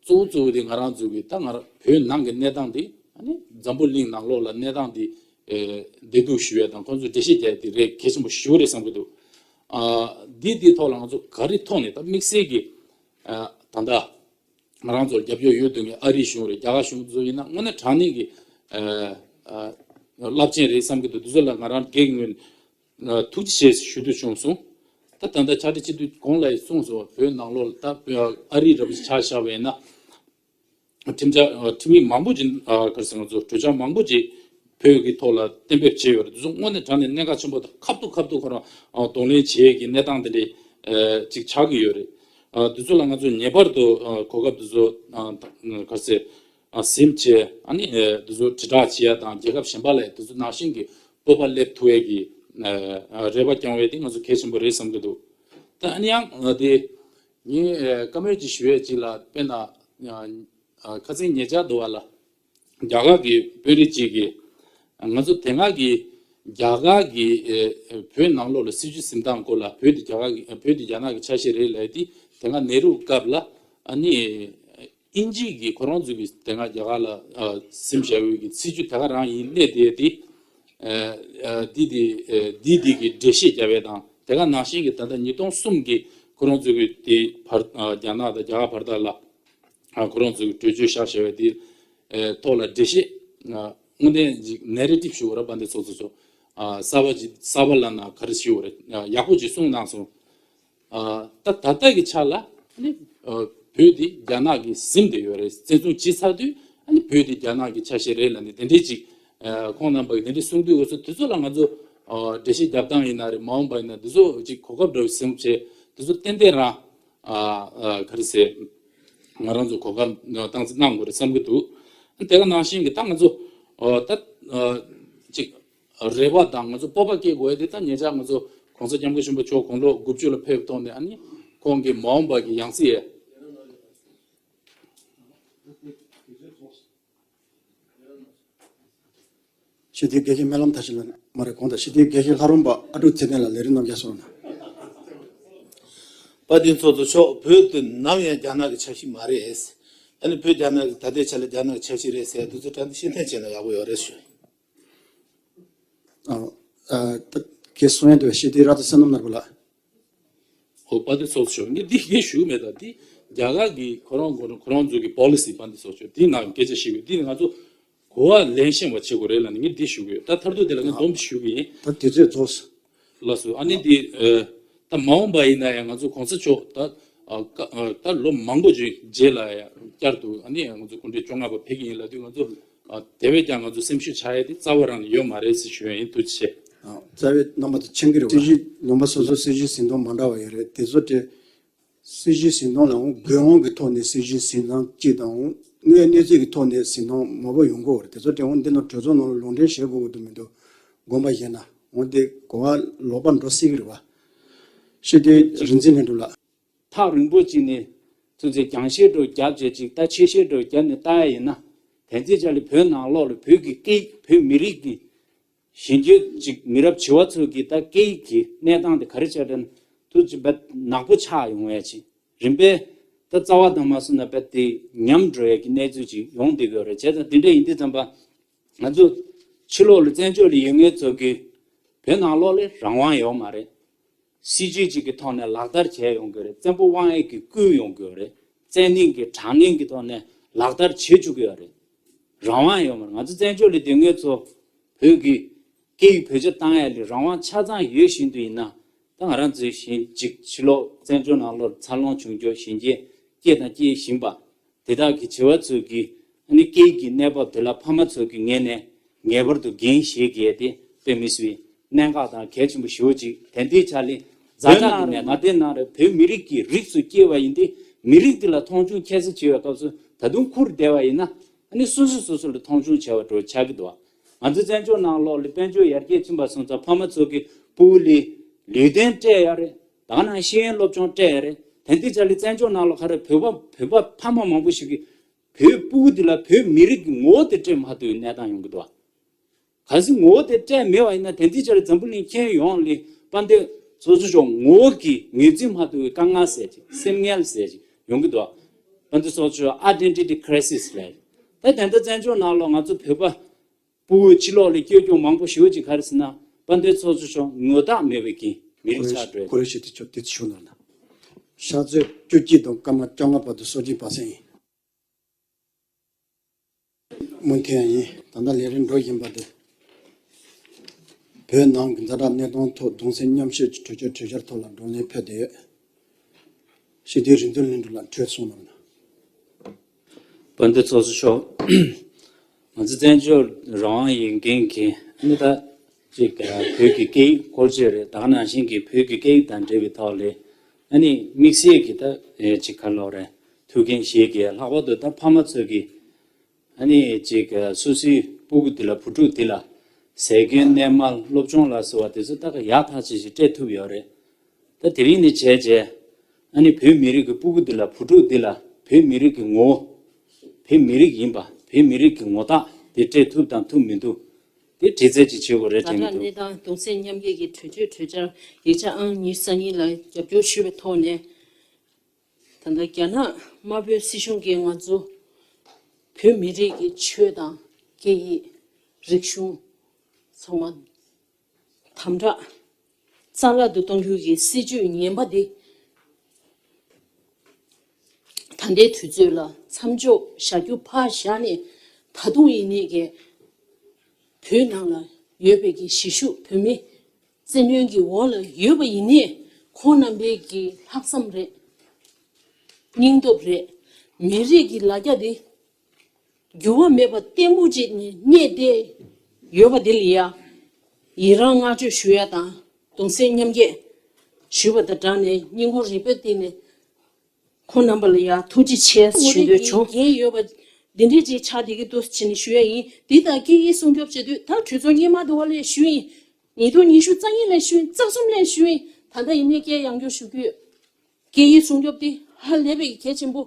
གཙོ་བོ་གཙོ་བོ་དེ་ང་རང་ཚོ་གི་ད་ང་རང་བོད་ནང་གི་གནས་སྟངས་དེ་ཨ་ནི་འཛམ་བུ་གླིང་ནང་ལོགས་ལ་གནས་སྟངས་དེ་ཨ་བདེ་སྡུག་ཞུ་ཡ་དང་ཁོང་ཚོ་འགྲེལ་བཤད་རྒྱག་ཡ་དེ་རེད། གལ་ཆེན་པོ་ཞེ་པོ་རེད་བསམ་གྱི་འདུག་ཨ་འདི་དེའི་ཐོག་ལ་ང་ཚོ་ག་རེ་ཐོག་ནས་ད་དམིགས་བསལ་གྱི་ཨ་ད་ལྟ། ང་རང་ཚོར་རྒྱབ་སྐྱོར་ཡོད་དུས་ངས་ཨ་རིའི་གཞུང་རེད། རྒྱ་གར་གཞུང་ཚོ་ཡིན་ན་དངོས་གནས་དྲང་གནས་ཀྱི་ཨ་ཨ་རླབས་ཆེན་རེད་བསམ་གྱི་འདུག་དེ་ཚོ་ལ་ང་རང་སྒེར་གྱི་ངོས་ནས་ཐུགས་རྗེ་ཆེ་ཞུ་འདོད་བྱུང་སོང་། ད་ད་ལྟ་ཕྱག་བྲིས་བྱེད་དུས་གོང་ལ་ཡང་གསུངས་སོང་། བོད་ནང་ལོགས་ལ་ད་ཨ་རི་འདྲ་པོ་ཆ་བཞག་པ་ཡིན་ན། ཁྲིམས་འཆར་ཁྲིམས་ཡིག་མང་པོ་ཅིག་ག་རེ་ཟེར་ང་ཚོ་གྲོས་འཆར་མང་པོ་ཅིག་བོད་ཀྱི་ཐོག་ལ་གཏན་འབེབས་བྱས་ཡོད་རེད། དེ་ཚོ་དངོས་གནས་དྲང་གནས་གནད་འགག་ཆེན་པོ་དང་ཁ་ཐུག་ཁ་ཐུག་ཁོ་རང་གདོང་ལེན་བྱེད་ཀྱི་གནས་སྟངས་དེ་འདྲ་ཅིག་ཆགས་ཀྱི་ཡོད་རེད། དེ་ཚོ་ལ་ང་ཚོ་ངེས་པར་དུ་གོ་སྐབས་དེ་ཚོ་ག་རེ་ཟེར་ཟིན་བྱས། ཨ་ནི་དེ་ཚོ་དྲིལ་བསྒྲགས་བྱེད་ཡ་དང་རྒྱལ་ཁབ་གཞན་པ་ལ་དེ་ཚོ་ནང་བཞིན་གྱི་སྤོབས་པ་སླེབས་ཐུབ་ཡ་གི་རེ་བ་བསྐྱང་བ་དེ་ང་ཚོ་གལ་ཆེན་པོ་རེད་བསམ་གྱི་འདུག་ད་ཨ་ནི་ཡང་དེ་ངས་བཀའ་མོལ་ཅིག་ཞུ་ཡས་ཅིག་ལ། དཔེར་ན་ཁ་སང་ཉེ་ཆར་དུ་བ་ལ་རྒྱ་གར་གྱི་དཔོན་རིགས་ཅིག་གིས་ང་ཚོ་དེ་སྔ་གི་རྒྱ་གར་གྱི་བོད་ནང་ལོགས་ལ་སྲིད་བྱུས་འཛིན་སྟངས་སྐོར་ལ་བོད་དེ་རྒྱ་གར་གྱི་བོད་དེ་རྒྱ་ནག་གི་ཆ་ཤས་རེད་ལབ་དེ། དེ་སྔ་ནེ་རུ་སྐབས་ལ་ཨ་ནི་དབྱིན་ཇི་གིས་ཁོ་རང་ཚོ་གིས་དེ་སྔ་རྒྱ་གར་ལ་ཟིན་བཞག་ཡོད་ཀྱི་སྲིད་བྱུས་དེ་ག་རང་ཡིན་གནས་དེ་དེ། འདི་དེ་འདི་དེ་གི་འགྲེལ་བཤད་རྒྱབ་ཡས་དང་། དེ་ག་ནང་བཞིན་གྱི་ད་ལྟ་ཉིས་སྟོང་གསུམ་གྱི་ཁོ་རང་ཚོ་གི་དེ་བར་རྒྱ་ནག་དང་རྒྱ་གར་བར་དག་ལ་ཁོ་རང་ཚོ་གི་གྲོས་ཆོད་བཞག་བཞག་པའི་དེ་ཐོག་ལ་འགྲེལ་བཤད་དངོས་གནས་ཅིག་ནེ་རེ་ཊིབ་ཞུ་བ་ར་བ་འདི་ཚོ་ཚོ་ཚོ་གསར་པ་ཅིག་གསར་པ་ལབ་ན་ག་རེ་ཞུ་བ་རེད། ཡག་པོ་ཅིག་གསུངས་གནང་སོང་། ད་ད་ལྟ་གི་ཆ་ལ་ཨ་ནི་བོད་འདི་རྒྱ་ནག་གིས་ཟིན་བསྡད་ཡོད་རེད། བཙན་བཟུང་བྱས་ཚར་དུས་ཨ་ནི་བོད་འདི་རྒྱ་ནག་གི་ཆ་ཤས་རེད་ལབ་ནས་དེ་འདྲས་ཅིག་ཁོང་རྣམ་པ་གིས་དེ་འདྲས་གསུང་དུས། འོ་ཚོ་དེ་ཚོ་ལ་ང་ཚོ་འགྲེལ་བཤད་རྒྱབ་སྟངས་ཡིན་ན་རེད། མ་འོངས་པ་ཡིན་ན་དེ་ཚོ་ཅིག་གོ་སྐབས་འདྲ་བོ་ཟིན་བྱས་དེ་ཚོ་ཏན་ཏན་རང་ག་རེ་ཟེར་ང་རང་ཚོ་གོ་སྐབས་བཏང་གནང་དགོས་རེད་བསམ་གྱི་འདུག་དེ་ག་ནང་བཞིན་གྱི་ད་ང་ཚོ་ད་ཅིག་རེ་བ་དང་ང་ཚོ་སྤོབས་པ་སྐྱེ་དགོས་ཡ་དེ་ད་ཉེ་ཆར་ང་ཚོ་༸གོང་ས་༸སྐྱབས་མགོན་ཆེན་པོ་མཆོག་དགུང་ལོ་དགུ་བཅུ་ལ་ཕེབས་ཐོག་ནས་ཨ་ནི་ཁོང་གི་མ་འོངས་པ་གི་ཡང་སྲིད་ཡ། ཞི་བདེའི་དགེ་བཤེས་སྨོན་ལམ་མཐར་ཕྱིན་ལགས་མ་རེད། གོང་དང་ཞི་བདེའི་དགེ་བཤེས་ལྷ་རམས་པ་ཨ་ཀྲུག་ཚེ་བརྟན་ལགས་ལས་རིམ་རྣམས་རྒྱབ་སོང་ན། དཔལ་ལྡན་ཚོགས་གཙོ་མཆོག་བོད་དེ་ནམ་ཡང་རྒྱ་ནག་གི་ཆ་ཤས་མ་རེད། ཨ་ནི་བོད་རྒྱ་ནག་གི་ད་ལྟའི་ཆ་ལ་རྒྱ་ནག་གི་ཆ་ཤས་རེད་ཟེར་ཡ་དེ་ཚོ་དྲན་ཏེ་ཤེས་ཐེངས་བྱས་ན་ཡག་པོ་ཡོད་རེད་ཞུ། ཨ་ཨ་ད་གལ་གསུང་ཡ་འདུག་ཞི་བདེའི་ར་ད་བསོད་ནམས་ནོར་བུ་ལགས། ཨོ་དཔལ་ལྡན་ཚོགས་གཙོ་མཆོག་ངས་འདི་ངས་ཞུ་མེད་ད་འདི་རྒྱ་གར་གྱི་ཁོ་རང་ཁོ་རང་ཁོ་རང་ཚོ་གི་པོ་ལི་སི་དཔལ་ལྡན་ཚོགས་གཙོ་མཆོག་འདི་ང་སྐད་ཆ་ཞིག་ཡོད་འདི་ང་ཚོ་གོ་བ་ལེན་ཤེས་པ་བྱེད་དགོས་རེད་ལ་ནི་ངས་འདི་ཞུ་གི་ཡོད། ད་མཐར་ཐུག་དེ་ལ་ངས་སྡོམ་ཞུ་གི་ཡིན། ད་དུས་ཚོད་རྫོགས། ལགས་སོ། ཨ་ནི་འདི་ཨ་ད་མ་འོངས་པ་ཡིན་ན་ཡང་ང་ཚོ་གོང་ས་མཆོག་ད་ཨ་ཀ་ཨ་ད་ལོ་མང་པོ་ཅིག་རྗེས་ལ་ཡང་བསྐྱར་དུ་ཨ་ནི་ང་ཚོ་སྐུ་ཕྲེང་བཅོ་ལྔ་པ་ཕེབས་ཀྱི་ཡིན་ལབ་དུས་ང་ཚོ་ཨ་དེ་བས་ཀྱང་ང་ཚོ་སེམས་ཤུགས་ཆག་ཡས་དེ་རྩ་བ་རང་ནས་ཡོད་མ་རེད་ཟེར་ཞུ་ཡ་ཡིན། ཐུགས་རྗེ་ཆེ། ཨ་རྩ་བའི་རྣམ་པ་དེ་མཁྱེན་གྱི་རེད་བ། སྲིད་ཇུས་ལུང་པ་སོ་སོའི་སྲིད་ཇུས་འཛིན་སྟངས་མ་འདྲ་བ་ཡོད་རེད། དེ་ཚོ་དེ་སྲིད་ཇུས་འཛིན་སྟངས་ལའང་དགོས་དབང་གི་ཐོག་ནས་སྲིད་ཇུས་འཛིན་སྟངས་གཅིག་དང་དངོས་གནས་ཚུལ་གྱི་ཐོག་ནས་འཛིན་སྟངས་མང་པོ་ཡོང་གི་ཡོད་རེད། དེ་ཚོ་དེ་འོང་འདི་ནང་གྲོས་ཚོགས་ནང་ལ་ལུང་འདྲེན་བྱེད་དགོས་ཀྱི་འདུག་མི་འདུག་དགོངས་པ་བཞེས་ན་འོང་དེ་གོ་བ་ལོག་པ་འགྲོ་སྲིད་ཀྱི་རེད་བ། ཞི་བདེ་རིག་འཛིན་ལྷུན་གྲུབ་ལགས། ཐག་རིང་པོ་ཅིག་ནས་ཚུར་ཚེ་རྒྱང་ཤེལ་འགྲོ་རྒྱབ་བྱས་ཅིག་ད་ཆེ་ཤེལ་འགྲོ་རྒྱབ་ནས་ལྟ་ཡ་ཡིན་ན་དེ་ཚེ་ཅག་ལས་བོད་ནང་ལོགས་ལ་བོད་ཀྱི་སྐད་བོད་མི་རིགས་ཀྱི་གཞོན་སྐྱེས་ཅིག་མི་རབས་བྱི་བ་ཚོ་གི་ད་སྐད་ཡིག་གི་གནས་སྟངས་དེ་ག་རེ་ཆགས་དྲན་དུ་ཅིག་བད་ནག་པོ་ཆགས་ཡོང་བས་ཅིག་རིམ་པས་ད་རྩ་བ་དང་མ་སོང་ན་བད་དེ་ཉམས་འགྲོ་ཡས་ཀྱི་གནས་ཚུལ་ཅིག་ཡོང་བསྡད་ཡོད་རེད། བྱས་ཙང་དེ་འདྲ་ཡིན་དུས་ཙམ་པ་ང་ཚོ་ཕྱི་ལོགས་ལ་བཙན་བྱོལ་ལ་ཡོད་མཁན་ཚོ་གི་བོད་ནང་ལོགས་ལ་རང་དབང་ཡོད་མ་རེད། སྲིད་ཇུས་གཅིག་གི་ཐོག་ནས་ལག་བསྟར་བྱས་ཡོང་གི་རེད། བཙན་པོ་དབང་ཡས་ཀྱིས་བསྐུལ་ཡོང་གི་ཡོད་རེད། བཙན་གནོན་གྱི་དྲག་གནོན་གྱི་ཐོག་ནས་ལག་བསྟར་བྱེད་བཅུག་གི་ཡོད་རེད། རང་དབང་ཡོད་མ་རེད། ང་ཚོ་བཙན་བྱོལ་ལ་སྡོད་མཁན་ཚོ་བོད་ཀྱི་སྐད་ཡིག་བེད་སྤྱོད་བཏང་ཡ་ལ་རང་དབང་ཆ་ཚང་ཡོད་བཞིན་དུ་ཡིན་ན་ད་ང་རང་ཚོའི་གཞན་གཅིག་ཕྱི་ལོགས་བཙན་བྱོལ་ནང་ལོགས་འཚར་ལོངས་བྱུང་རྒྱུ་གཞོན་སྐྱེས་སྐྱེས་དང་སྐྱེ་བཞིན་པ། དེ་དག་གི་བྱིས་པ་ཚོ་གི་ཨ་ནི་སྐད་ཡིག་གི་གནས་བབ་དེ་ལ་ཕ་མ་ཚོ་གི་ངོས་ནས་ངེས་པར་དུ་འགན་བཞེས་དགོས་ཏེ་དཔེ་མི་སྲིད་གནད་འགག་དང་གལ་ཆེན་པོ་ཞེ་པོ་ཅིག་དེ་འདིའི་ཆ་ལས་འཛད་བོད་ནང་ནང་རེད་མ་བསྡད་ནང་རེད་བོད་མི་རིགས་ཀྱི་རིགས་སུ་སྐྱེས་པ་ཡིན་ཏེ་མི་རིགས་འདི་ལ་མཐོང་ཆུང་ཁྱད་གསོད་བྱེད་པའི་སྐབས་སུ་ད་དུང་ཁུར་བསྡད་པ་ཡིན་ན་ཨ་ནི་སོ་སོ་སོ་སོ་ལ་མཐོང་ཆུང་བྱས་པ་འདྲ་ཆགས་ཀྱི་འདུག་ང་ཚོ་བཙན་བྱོལ་ནང་ལོགས་ལ་དཔལ་འབྱོར་ཡར་རྒྱས་ཕྱིན་པ་སོང་ཙང་ཕ་མ་ཚོ་གི་སྤུ་གུ་ལ་ལུས་རྟེན་སྤྲད་ཡ་རེད། ད་ག་ནང་ཤེས་ཡོན་སློབ་སྦྱོང་སྤྲད་ཡ་རེད། དེ་འདི་ཆ་ལས་བཙན་བྱོལ་ནང་ལོགས་ག་རེ་བོད་པ་བོད་པ་ཕ་མ་མང་པོ་ཞིག་གིས་བོད་སྤུ་གུ་འདི་ལ་བོད་མི་རིགས་ཀྱི་ངོ་བོ་དེ་སྤྲད་མ་ཐུབ་པའི་གནས་སྟངས་ཡོང་གི་འདུག་གལ་སྲིད་ངོ་བོ་དེ་སྤྲད་མེད་པ་ཡིན་ན་དེ་འདི་ཆ་ལས་འཛམ་བུ་གླིང་ཁྱོན་ཡོངས་ལ་དཔལ་ལྡན་ཚོགས་གཙོ་མཆོག་ངོ་བོ་གི་ངོས་འཛིན་མ་ཐུབ་པའི་དཀའ་ངལ་ཟེར་ཅིག་སེམས་ངལ་ཟེར་ཅིག་ཡོང་གི་འདུག་དཔལ་ལྡན་ཚོགས་གཙོ་མཆོག་ཨའི་ཌེན་ཊི་ཊི་ཁི་རའི་སིས་ལབ། ད་དེ་འདྲ་བཙན་བྱོལ་ནང་ལོགས་ང་ཚོ་བོད་པ་སྤུ་གུ་ཕྱི་ལོགས་ལ་སྐྱོད་སྐྱོང་མང་པོ་ཞེ་པོ་ཅིག་ག་རེ་ཟེར་ན་དཔལ་ལྡན་ཚོགས་གཙོ་མཆོག་ངོ་རྟགས་མེད་པའི་གི་མི་རིགས་ཆགས་འགྲོ་ཡ། གོ་རེ་ཞིག་དེ་ཆོག་དེ་ཆོག་ན་ན། ཤར་ཚོད་བཅུ་གཅིག་དང་སྐར་མ་བཅོ་ལྔ་བར་དུ་གསོལ་ཇ་སྦ་གསང་ཡིན། མུ་མཐུད་ཡིན། ད་ལྟ་ལས་རིམ་འགྲོ་བཞིན་པ་དེ། བོད་ནང་གི་ཛ་དྲག་གནས་སྟངས་ཐོག་གདུང་སེམས་མཉམ་སྐྱེད་ཀྱི་གྲོས་ཆོད་གྲོས་འཆར་ཐོག་ལ་བགྲོ་གླེང་ཕེབས་བསྡད་ཡོད། ཞི་བདེའི་རིག་འཛིན་ལྷུན་གྲུབ་ལགས་གྲོས་གསུངས་གནང་། དཔལ་ལྡན་ཚོགས་གཙོ་མཆོག་ང་ཚོ་བཙན་བྱོལ་རང་དབང་ཡོད་མཁན་གྱི་ཨ་ནི་ད་ཅིག་བོད་ཀྱི་སྐད་ཡིག་སྐོར་བརྗོད་རེད། ད་ག་ནང་བཞིན་གྱི་བོད་ཀྱི་སྐད་ཡིག་དང་འབྲེལ་བའི་ཐོག་ལ་ཨ་ནི་དམིགས་བསལ་གྱི་ད་ཅིག་ག་ལབ་རེད། ཐུགས་འགན་བཞེས་དགོས། ལྷག་པར་དུ་ད་ཕ་མ་ཚོ་གིས་ཨ་ནི་ཅིག་སོ་སོའི་སྤུ་གུ་འདི་ལ་བུ་ཕྲུག་འདི་ལ་ཟས་གོས་གནས་མལ་སློབ་སྦྱོང་ལ་སོགས་པ་དེ་ཚོ་ད་ག་ཡག་ཐག་ཆོད་ཅིག་སྤྲད་ཐུབ་ཡོད་རེད། ད་དེ་རིང་ནས་བྱས་རྗེས་ཨ་ནི་བོད་མི་རིགས་ཀྱི་སྤུ་གུ་འདི་ལ་བུ་ཕྲུག་འདི་ལ་བོད་མི་རིགས་ཀྱི་ངོ་བོ། བོད་མི་རིགས་ཡིན་པ་བོད་མི་རིགས་ཀྱི་ངོ་རྟགས་དེ་སྤྲད་ཐུབ་དང་ཐུབ་མི་འདུག་དེ་དྲི་རྩད་ཅིག་བྱེད་དགོས་རེད་དྲན་གྱི་འདུག་ཛ་དྲག་གནས་སྟངས་གདུང་སེམས་མཉམ་སྐྱེད་ཀྱི་གྲོས་ཆོད་གྲོས་འཆར་ཡིག་ཆ་ཨང་ཉི་ཤུ་རྩ་གཉིས་ལ་རྒྱབ་སྐྱོར་ཞུས་པའི་ཐོག་ནས། ད་ལྟ་རྒྱ་ནག་དམར་པོའི་སྲིད་གཞུང་གིས་ང་ཚོ་བོད་མི་རིགས་ཀྱི་ཆོས་དང་སྐད་ཡིག་རིག་གཞུང་ཚང་མ་དམ་དྲག་རྩ་བརླག་ཏུ་གཏོང་རྒྱུ་གི་སྲིད་ཇུས་ངན་པ་འདི་ད་ལྟའི་དུས་ཚོད་ལ་མཚམས་འཇོག་བྱ་རྒྱུ་ཕར་བཞག་ནས་ད་དུང་ཡིན་ནའི་གི་བོད་ནང་ལ་ཡོད་པའི་གི་གཞིས་བཞུགས་བོད་མི་བཙན་གནོན་གྱི་འོག་ལ་ཡོད་པ་ཡིན་ནའི་ཁོང་རྣམ་པའི་གི་ལྷག་བསམ་རེད། སྙིང་སྟོབས་རེད། མི་རིགས་ཀྱི་ལ་རྒྱ་དེ་འགྱུར་བ་མེད་པ་བརྟན་པོ་ཅིག་ནས་གནས་ཏེ་ཡོད་པ་དེ་ལ་ཡ་ཡི་རང་བསྔགས་བརྗོད་ཞུ་ཡ་དང་གདུང་སེམས་མཉམ་སྐྱེད་ཞུ་བ་དང་སྦྲགས་ནས་སྙིང་ཁུང་རུས་པའི་གཏིང་ནས་ཁོང་རྣམ་པ་ལ་ཡ་ཐུགས་རྗེ་ཆེ་ཞུ་འདོད་བྱུང་། འགན་ཡོད་པ་ འདི་འདྲའི་ཅིག་ཆགས་བསྡད་ཀྱི་འདུག་ཟེར་ནས་ཞུ་ཡ་ཡིན། འདི་དང་སྐད་ཡིག་སྲུང་སྐྱོབ་བྱེད་དུས་ད་གྲོས་ཚོགས་སྔོན་མ་དུ་བ་ལས་ཞུས་ཡིན། ཉིས་སྟོང་ཉི་ཤུ་རྩ་གཉིས་ལས་ཞུས་ཡིན། རྩ་གསུམ་ལས་ཞུས་ཡིན། ད་ལྟ་ཡིན་ནའི་སྐད་ཡང་བསྐྱར་ཞུ་གི་ཡོད། སྐད་ཡིག་སྲུང་སྐྱོབ་དེ་ཧ་ལས་པའི་གལ་ཆེན་པོ།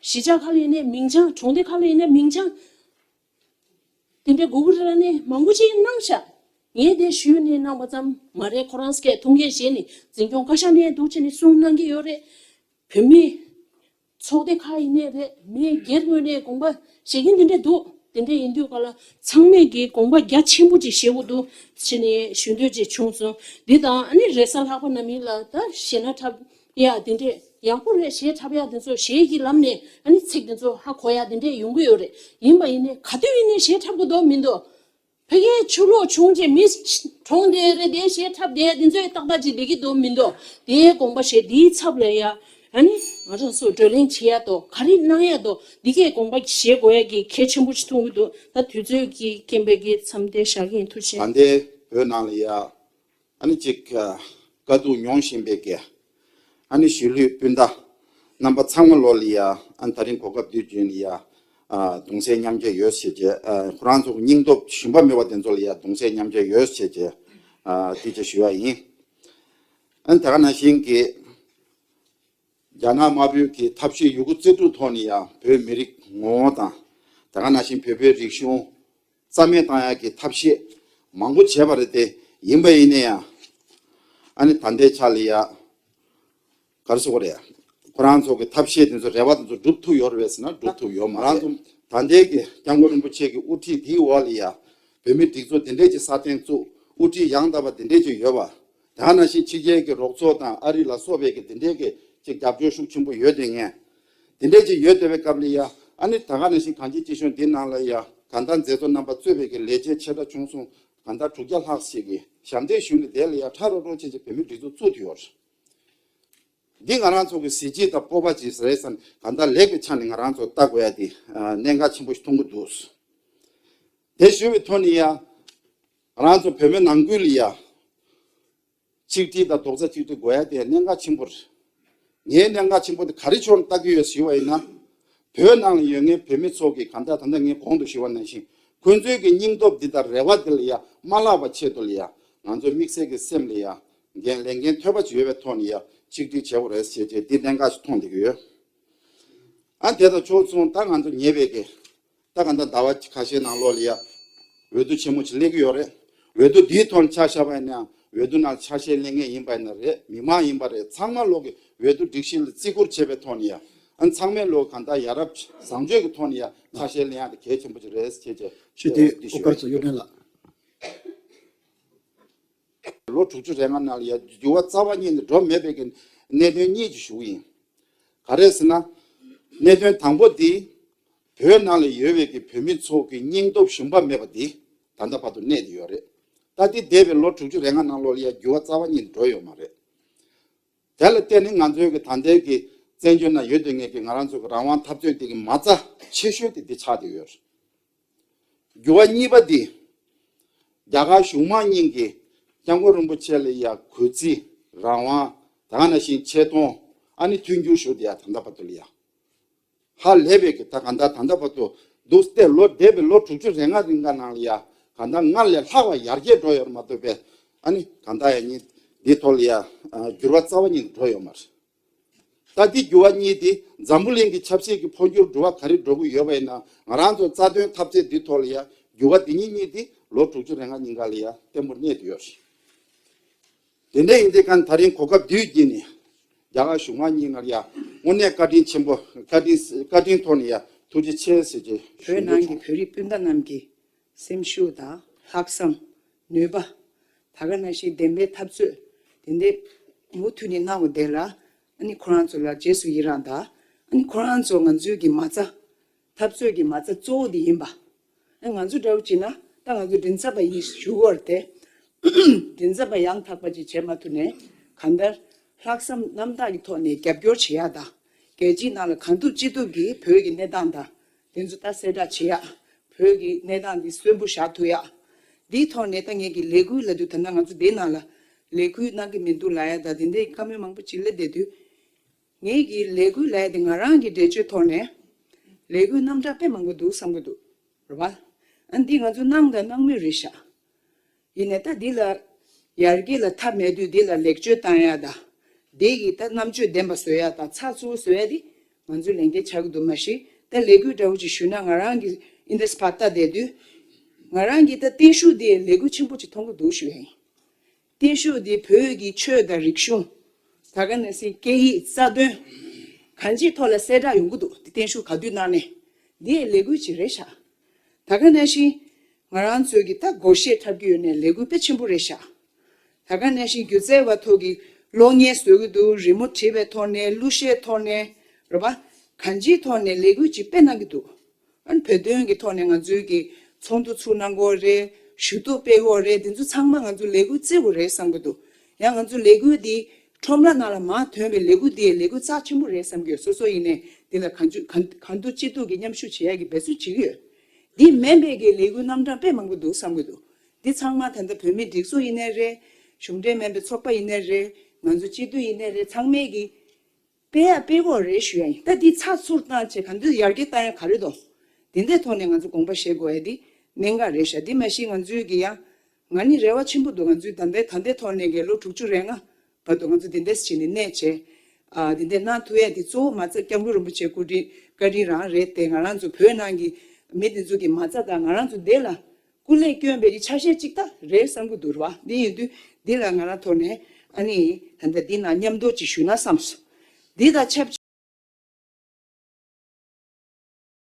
གཞིས་ཆགས་ཁག་ལ་ཡིན་ནའི་མིང་བྱང་། གྲོང་སྡེ་ཁག་ལ་ཡིན་ནའི་མིང་བྱང་། དེ་འདྲའི་གུ་གུལ་ལ་ནས་མང་པོ་ཅིག་གནང་ཤག་ངས་དེ་ཞུས་ནས་གནང་བ་ཙམ་མ་རེད། ཁོ་རང་སྐད་ཐུགས་འགན་བཞེས་ནས་འཛིན་སྐྱོང་བཀའ་ཤག་ནས་འདུག་བྱས་ནས་གསུངས་གནང་གི་ཡོད་རེད། བོད་མི་ཚོགས་སྡེ་ཁག་ཡིན་ནའི་རེད། མི་སྒེར་ངོས་ནས་དགོངས་པ་བཞེས་མཁན་དེ་འདྲ་འདུག་དེ་འདྲ་ཡིན་དུས་ག་ལ་ཚང་མས་ཀྱི་དགོངས་པ་རྒྱ་ཆེན་པོ་ཅིག་བཞེས་དགོས་འདུག་བྱས་ནས་ཞུ་འདོད་ཅིག་བྱུང་སོང་། འདི་དང་ཨ་ནི་རེས་གཟའ་ལྷག་པ་ནམ་ཡིན་ལ་ད་གཞས་སྣ་འཁྲབ་ཡ་དེ་འདྲས་ཡག་པོ་རེད། གཞས་འཁྲབ་ཡ་དེ་ཚོ་གཞས་ཀྱི་ལམ་ནས་ཨ་ནི་ཚིག་དེ་ཚོ་ཧ་གོ་ཡ་དེ་འདྲས་ཡོང་གི་ཡོད་རེད། ཡིན་པ་ཡིན་ནའི་ག་དུས་ཡིན་ནའི་གཞས་འཁྲབ་དགོས་དོན་མི་འདུག་ཕ་གིའི་ཆུ་ལོག་བྱུང་རྗེས་མི་གྲོངས་བསྡད་རེད། དེ་གཞས་འཁྲབ་བསྡད་དེ་ཚོའི་ཏག་ཏག་ཅིག་བསྡད་ཀྱི་འདུག་མི་འདུག་དེའི་དགོངས་པ་བཞེས། དེའི་ཚབ་ལ་ཡ་ཨ་ནི་ང་རང་ཚོ་བགྲོ་གླེང་བྱེད་ཡ་དོ། ག་རེ་གནང་ཡ་དོ། འདི་གའི་དགོངས་པ་བཞེས་དགོས་ཡ་གི་གལ་ཆེན་པོ་ཞིག་མཐོང་གི་འདུག་ད་དུས་ཚོད་ཀྱི་རྐྱེན་པས་ཀྱི་མཚམས་བསྡད་བཞག་གི་ཡིན། ཐུགས་རྗེ་ཆེ། ད་ལྟའི་བོད་ནང་ལ་ཡ་ཨ་ནི་ཅིག་དཀའ་སྡུག་མྱོང་བཞིན་པའི་གི་ཨ་ནི་གཞིས་ལུས་སྤུན་ཟླ་རྣམ་པ་ཚང་མ་ལོ་ལ་ཡ་ཨ་ནི་ད་རིང་གོ་སྐབས་དུས་རྒྱུན་ལ་ཡ་ཨ་གདུང་སེམས་མཉམ་སྐྱེད་ཡོད་ཟེར་བྱས། ཨ་ཁོ་རང་ཚོ་སྙིང་སྟོབས་ཞུམ་པ་མེད་པ་དེ་ཚོ་ལ་ཡ་གདུང་སེམས་མཉམ་སྐྱེད་ཡོད་ཟེར་བྱས། ཨ་དེ་ཅིག་ཞུ་བ་ཡིན། ཨ་ནི་དེ་ག་ནང་བཞིན་གྱི་རྒྱ་ནག་དམར་པོའི་གི་ཐབས་ཤེས་ཡོད་རྒུ་རྩལ་སྤྲུགས་ཐོག་ནས་ཡ་བོད་མི་རིགས་ངོ་བོ་དང་དེ་ག་ནང་བཞིན་བོད་པའི་རིག་གཞུང་རྩ་མེད་བཏང་ཡག་གི་ཐབས་ཤེས་མང་པོ་བྱས་པ་རེད་དེ། ཡིན་པ་ཡིན་ན་ཡང་ཨ་ནི་ད་ལྟའི་ཆ་ལ་ཡ་ག་རེ་ཟེར་དགོས་རེད། ཁོ་རང་ཚོ་གི་ཐབས་ཤེས་དེ་ཚོ་རེ་བ་དེ་ཚོ་འགྲུབ་ཐུབ་ཡོད་རེད་ཟེར་ན་འགྲུབ་ཐུབ་ཡོད་མ་རེད། ང་རང་ཚོ་ད་ལྟའི་གི་སྐྱབས་མགོན་རིན་པོ་ཆེ་གི་དབུ་ཁྲིད་དེའི་འོག་ལ་ཡ་བོད་མི་སྒྲིག་འཛུགས་དེ་འདྲས་ཀྱི་སྲ་བརྟན་བཙུགས། དབུ་ཁྲིད་ཡང་དག་པ་དེ་འདྲས་ཀྱི་ཡོད་པ། དེ་ག་ནང་བཞིན་ཕྱི་རྒྱལ་གྱི་རོགས་ཚོགས་དང་ཨ་རི་ལ་སོགས་པའི་གི་དེ་འདྲས་ཀྱི་ཅིག་རྒྱབ་སྐྱོར་ཤུགས་ཆེན་པོ་ཡོད་དེ་ངས། དེ་འདྲས་ཅིག་ཡོད་བསྡད་པའི་སྐབས་ལ་ཡ་ཨ་ནི་ད་ག་ནང་བཞིན་གངས་སྐྱིད་སྐྱིད་གཤོངས་འདི་ནང་ལ་ཡ་གང་ལྟར་མཛད་གཙོ་རྣམ་པ་གཙོས་པའི་གི་ལས་བྱེད་ཆེ་ཕྲ་ཆུང་གསུམ་གང་ལྟར་དྲུག་བརྒྱ་ལྷག་ཞིག་གི་ཞབས་འདེགས་ཞུས་ནས་དེ་ལ་ཡ་ཁྲ་རོ་རོ་བྱས་བྱས་བོད་མི་སྒྲིག་འཛུགས་བཙུགས་ཏེ་ཡོད་རེད། འདི་ང་རང་ཚོ་གི་གཟི་བརྗིད་དང་སྤོབས་པ་ཅིག་རེད་བསམ། གང་ལྟར་ལེགས་པའི་ཆ་ནས་ང་རང་ཚོ་ལྟ་དགོས་ཡ་དེ་གནད་འགག་ཆེན་པོ་ཞིག་མཐོང་གི་འདུག་དེ་ཞུ་བའི་ཐོག་ནས་ཡ་ང་རང་ཚོ་བོད་མི་ནང་ཁུལ་ལ་ཡ་ཆིག་སྒྲིལ་དང་རྡོག་རྩ་གཅིག་སྒྲིལ་དགོས་ཡ་དེ་གནད་འགག་ཆེན་པོ་རེད། ངའི་གནད་འགག་ཆེན་པོ་དེ་ག་རེ་ཕྱོགས་ནས་ལྟ་གི་ཡོད་ཞུ་བ་ཡིན་ན། བོད་ནང་ལ་ཡོད་མཁན་བོད་མི་ཚོ་གི་གང་ལྟར་ད་ལྟ་ངས་གོང་དུ་ཞུ་བ་ནང་བཞིན་ཁོང་ཚོའི་གི་སྙིང་སྟོབས་འདི་དང་རེ་བ་འདི་ལ་ཡ་མ་བརླག་པ་ཆེད་དུ་ལ་ཡ་ང་ཚོ་དམིགས་བསལ་གྱི་སེམས་ལ་ཡ་འགན་ལས་འགན་ཐོལ་པ་ཅིག་ཡོད་པའི་ཐོག་ནས་ཡ་ཆིག་སྒྲིལ་བྱེད་དགོས་རེད་ཟེར་བྱས་འདི་གནད་འགག་ཞིག་མཐོང་བསྡད་ཀྱི་ཡོད། ཨ་དེ་དང་ཕྱོགས་མཚུངས་ད་ང་ཚོ་ཉེ་བའི་གི་ད་ག་ད་ཟླ་བ་ཁ་ཤས་ནང་ལོགས་ལ་ཡ་འོས་བསྡུ་ཆེན་མོ་ཅིག་སླེབས་ཀྱི་ཡོད་རེད། འོས་བསྡུ་འདིའི་ཐོག་ནས་ཆ་བཞག་པ་ཡིན་ན་ཡང་འོས་བསྡུ་ནང་ཆ་ཤས་ལེན་མཁན་ཡིན་པ་ཡིན་ན་རེད། མི་མང་ཡིན་པ་རེད། ཚང་མ་ལོག་གི་འོས་བསྡུ་སྒྲིག་གཞི་ལ་བརྩི་བཀུར་བྱེད་པའི་ཐོག་ནས་ཡ་ཨ་ཚང་མས་ལོག་གང་ལྟར་ཡ་རབས་བཟང་སྤྱོད་ཀྱི་ཐོག་ནས་ཡ་ཆ་ཤས་ལེན་ཡག་དེ་གལ་ཆེན་པོ་ཅིག་རེད་ཅེས་བྱས་ཞུ་དེ་འདི་ཞུ་སྐུ་པར་ཚོ་གཡོ་སྒྲོན་ལགས། ལོ་དྲུག་ཅུ་རེ་ལྔ་ནང་ལ་ཡ་འགྱུར་བ་རྩ་བ་ཉིད་ནས་འགྲོ་མེད་པའི་གི་གནད་དོན་གཉིས་ཅིག་ཞུ་གི་ཡིན། ག་རེ་ཟེར་ན། གནད་དོན་དང་པོ་འདི། བོད་ནང་ལ་ཡོད་པའི་གི་བོད་མི་ཚོ་གི་སྙིང་སྟོབས་ཞུམ་པ་མེད་པ་འདི་ད་ལྟ་བར་དུ་གནས་བསྡད་ཡོད་རེད། ད་འདི་འདས་པའི་ལོ་དྲུག་ཅུ་རེ་ལྔ་ནང་ལོགས་ལ་ཡ་འགྱུར་བ་རྩ་བ་ཉིད་འགྲོ་ཡོད་མ་རེད། དེ་ལ་བརྟེན་ནས་ང་ཚོའི་གི་ད་ལྟའི་གི་བཙན་བྱོལ་ནང་ཡོད་དུས་ངེས་ཀྱི་ང་རང་ཚོ་གི་རང་དབང་འཐབ་རྩོད་འདི་གི་མ་རྩ་ཆེ་ཤོས་དེ་འདི་ཆགས་བསྡད་ཡོད་རེད། འགྱུར་བ་གཉིས་པ་འདི། རྒྱ་གར་གཞུང་མང་གཉིས་ཀྱིས་སྐྱབས་མགོན་རིན་པོ་ཆེ་ལ་ཡ་གུས་བརྩི། རང་དབང་། ད་ག་ནང་བཞིན་ཆེ་མཐོང་ཨ་ནི་མཐུན་འགྱུར་ཞུ་བསྡད་ཡ་ད་ལྟ་བར་དུ་ལ་ཡ། ཧ་ལས་པའི་གི་ད་ག་ད་ད་ལྟ་བར་དུ་འདུག་སྟེ་ལོ་འདས་པའི་ལོ་དྲུག་ཅུ་རེ་ལྔ་རིང་ག་ནང་ལ་ཡ་ག་ད་སྔར་ལས་ལྷག་པ་ཡར་རྒྱས་འགྲོ་ཡོད་མ་གཏོགས་པས་ཨ་ནི་ག་ད་ཡ་གཉིས་འདི་ཐོག་ལ་ཡ་འགྱུར་བ་རྩ་བ་ཉིད་འགྲོ་ཡོད་མ་རེད། ད་འདི་འགྱུར་བ་གཉིས་དེ་འཛམ་བུ་གླིང་གི་ཆབ་སྲིད་ཀྱི་འཕོ་འགྱུར་འགྲོ་བ་ག་རེ་འགྲོ་གི་ཡོད་པ་ཡིན་ན་ང་རང་ཚོ་རྩ་དོན་འཐབ་རྩོད་འདི་ཐོག་ལ་ཡ་འགྱུར་བ་འདི་གཉིས་གཉིས་དེ་ལོ་དྲུག་ཅུ་རེ་ལྔ་ཉིན་ག་ལ་ཡ་བརྟན་པོར་གནས་བསྡད་ཡོད་རེད། དེ་འདྲ་ཡིན་དུས་གང་ད་རིང་གོ་སྐབས་དུས་ཀྱིས་ནི་རྒྱ་གར་གཞུང་མང་གཉིས་ལ་ཡ་དངོས་གནས་བཀའ་དྲིན་ཆེན་པོ་བཀའ་དྲིན་བཀའ་དྲིན་ཐོག་ནས་ཡ་ཐུགས་རྗེ་ཆེ་ཟེར་གྱི་ཞུ་བོད་ནང་གི་འདོད་བྱུང་། བོད་རིགས་སྤུན་ཟླ་རྣམས་ཀྱི་སེམས་ཤུགས་དང་ལྷག་བསམ། ནུས་པ། ད་ག་ནང་བཞིན་བདེན་པའི་འཐབ་རྩོད་དེ་འདྲའི་མུ་མཐུད་ནས་གནང་བ་དེ་ལ་ཨ་ནི་ཁོ་རང་ཚོ་ལ་རྗེས་སུ་ཡི་རང་དང་ཨ་ནི་ཁོ་རང་ཚོ་ང་ཚོའི་གི་མ་རྩ་འཐབ་རྩོད་ཀྱི་མ་རྩ་གཙོ་བོ་དེ་ཡིན་པ། ཨ་ང་ཚོ་འདྲ་བོ་བྱས་ན་ད་ང་ཚོ་མགྲིན་ཚབ་པ་ཡིན་ཞུ་དགོས་རེད་དེ། མགྲིན་ཚབ་པ་ཡང་དག་པ་ཅིག་བྱེད་མ་ཐུབ་ནས་གང་ལྟར་ལྷག་བསམ་རྣམ་དག་གི་ཐོག་ནས་རྒྱབ་སྐྱོར་བྱེད་ཡ་དང་རྒྱལ་སྤྱིའི་ནང་ལ་གང་ཐུབ་ཅི་ཐུབ་ཀྱིས་བོད་ཀྱི་གནས་སྟངས་དང་། དེ་ཚོ་ད་གསལ་བསྒྲགས་བྱེད་ཡག་བོད་ཀྱི་གནས་སྟངས་འདི་གསོན་པོ་བཞག་ཐུབ་ཡག་འདིའི་ཐོག་ནས་ད་ངེད་ཀྱི་ལས་འགུལ་ལབ་དུས་ད་ལྟ་ང་ཚོ་འདིའི་ནང་ལ་ལས་འགུལ་གནང་གི་མི་འདུག་ལབ་ཡ་ད་དེ་འདྲའི་བཀའ་མོལ་མང་པོ་ཅིག་སླེབས་བསྡད་དུས། ངེད་ཀྱི་ལས་འགུལ་ལབ་ཡ་དེ་ང་རང་གི་འགྲེལ་བརྗོད་ཐོག་ནས་ ལས་འགུལ་རྣམ་གྲངས་དཔེ་མང་པོ་འདུག་བསམ་གྱི་འདུག་རེད་བ། ཨ་འདི་ང་ཚོ་གནང་དང་གནང་མུས་རེད་ཤག་ཡིན་ནའི་ད་འདི་ལ་ཡར་རྒྱས་ལ་མཐའ་མེད་དུས་འདི་ལ་ལེགས་བཅོས་བཏང་ཡ་དང་། འདི་གི་ད་རྣམ་དཔྱོད་ལྡན་པ་བཟོ་ཡ་དང་ཚགས་ཚུད་བཟོ་ཡ་འདི་ང་ཚོའི་ལས་འགན་ཆགས་ཀྱི་འདུག་མ་གཞི་ད་ལས་འགུལ་འདྲ་བོ་ཅིག་ཞུས་ན་ང་རང་གི་ཨིན་དེ་སྤ་ལྟ་བསྡད་དུས། ང་རང་གི་ད་བརྟན་བཞུགས་འདི་ལས་འགུལ་ཆེན་པོ་ཅིག་མཐོང་གི་འདུག་ཞུ་ཡ་ཡིན། བརྟན་བཞུགས་འདི་བོད་ཀྱི་ཆོས་དང་རིག་གཞུང་། ད་ག་ནང་བཞིན་སྐད་ཡིག་རྩ་དོན། གང་ཅིའི་ཐོག་ལ་གསལ་བསྒྲགས་ཡོང་གི་འདུག་འདི་བརྟན་བཞུགས་ག་དུས་གནང་ནས། འདི་ཡི་ལས་འགུལ་ཅིག་རེད་ཤག་ད་ག་ནང་བཞིན། ང་རང་ཚོའི་གི་ད་སྒོར་གཞས་འཁྲབ་ཀྱི་ཡོད་ནས་ལས་འགུལ་དཔེ་ཆེན་པོ་རེད་ཤག་ད་ག་ནང་བཞིན་སྒྱུ་རྩལ་བ་ཐོག་གི་གློག་བརྙན་བཟོ་གི་འདུག་རི་མོ་བྲིས་པའི་ཐོག་ནས་གླུ་གཞས་ཐོག་ནས། རེད་པ། གང་ཅིའི་ཐོག་ནས་ལས་འགུལ་ཅིག་དཔེ་གནང་གི་འདུག་ཨ་ནི་བོད་དོན་གྱི་ཐོག་ནས་ང་ཚོའི་གི་ཚོགས་འདུ་ཚུགས་གནང་དགོས་རེད། ཞུ་གཏུག་སྤེལ་དགོས་རེད། དེ་ཚོ་ཚང་མ་ང་ཚོ་ལས་འགུལ་བརྩི་དགོས་རེད་བསམ་གྱི་འདུག་ཡང་ང་ཚོ་ལས་འགུལ་འདི་ཁྲོམ་ར་ནང་ལ་མར་ཐོན་པའི་ལས་འགུལ་འདི་ལས་འགུལ་རྩ་ཆེན་པོ་རེད་བསམ་གྱི་ཡོད། སོ་སོ་ཡིན་ནའི་འདི་ལ་གང་ཅི་གང་གང་ཐུབ་ཅི་ཐུབ་ཀྱི་མཉམ་ཞུགས་བྱེད་ཡ་གི་འབད་བརྩོན་བྱེད་ཀྱི་ཡོད། འདི་མིན་པའི་གི་ལས་འགུལ་རྣམ་གྲངས་དཔེ་མང་པོ་འདུག་བསམ་གྱི་འདུག་འདི་ཚང་མ་ད་ལྟ་བོད་མིའི་སྒྲིག་འཛུགས་ཡིན་ནའི་རེད། གཞུང་འབྲེལ་མིན་པའི་ཚོགས་པ་ཡིན་ནའི་རེད། ང་ཚོ་སྤྱི་འཐུས་ཡིན་ནའི་རེད། ཚང་མས་གི་སྤེལ་ཡ་སྤེལ་དགོས་རེད་ཞུ་ཡ་ཡིན། ད་འདི་ཚགས་ཚུད་བཏང་བྱས་གང་འདོད་ཡར་རྒྱས་བཏང་ཡ་ག་རེ་འདུག་དེ་འདྲའི་ཐོག་ནས་ང་ཚོ་དགོངས་པ་བཞེས་དགོས་ཡ་འདི་གནད་འགག་རེད་ཤག་འདི་མ་གཞི་ང་ཚོའི་གི་ཡ། ང་ནི་རེ་བ་ཆེན་པོ་འདུག་ང་ཚོའི་ད་ལྟའི་ད་ལྟའི་ཐོག་ནས་གི་ལོ་དྲུག་ཅུ་རེ་ལྔ་བར་དུ་ང་ཚོ་དེ་འདྲས་བྱས་ནས་གནས་བྱས། ཨ་དེ་འདྲས་གནང་ཐུབ་ཡ་འདི་གཙོ་བོ་མ་རྩ་སྐྱབས་མགོན་རིན་པོ་ཆེ་སྐུ་དྲིན་བཀའ་དྲིན་རང་རེད་དེ། ང་རང་ཚོ་བོད་ནང་གི་མི་དེ་ཚོ་གི་མ་རྩ་དང་ང་རང་ཚོ་འདི་ལ་སྐུ་ལས་བསྐྱོན་པའི་ཆ་ཤས་གཅིག་ད་རེད་བསམ་གི་འདུག་ར་བ། འདི་ཡིན་དུས་འདི་ལ་ང་རང་ཐོག་ནས་ཨ་ནི་ད་ལྟ་འདི་ན་མཉམ་དུ་ཅིག་ཞུས་ན་བསམ་སོང་། འདི་དང་ཆབས་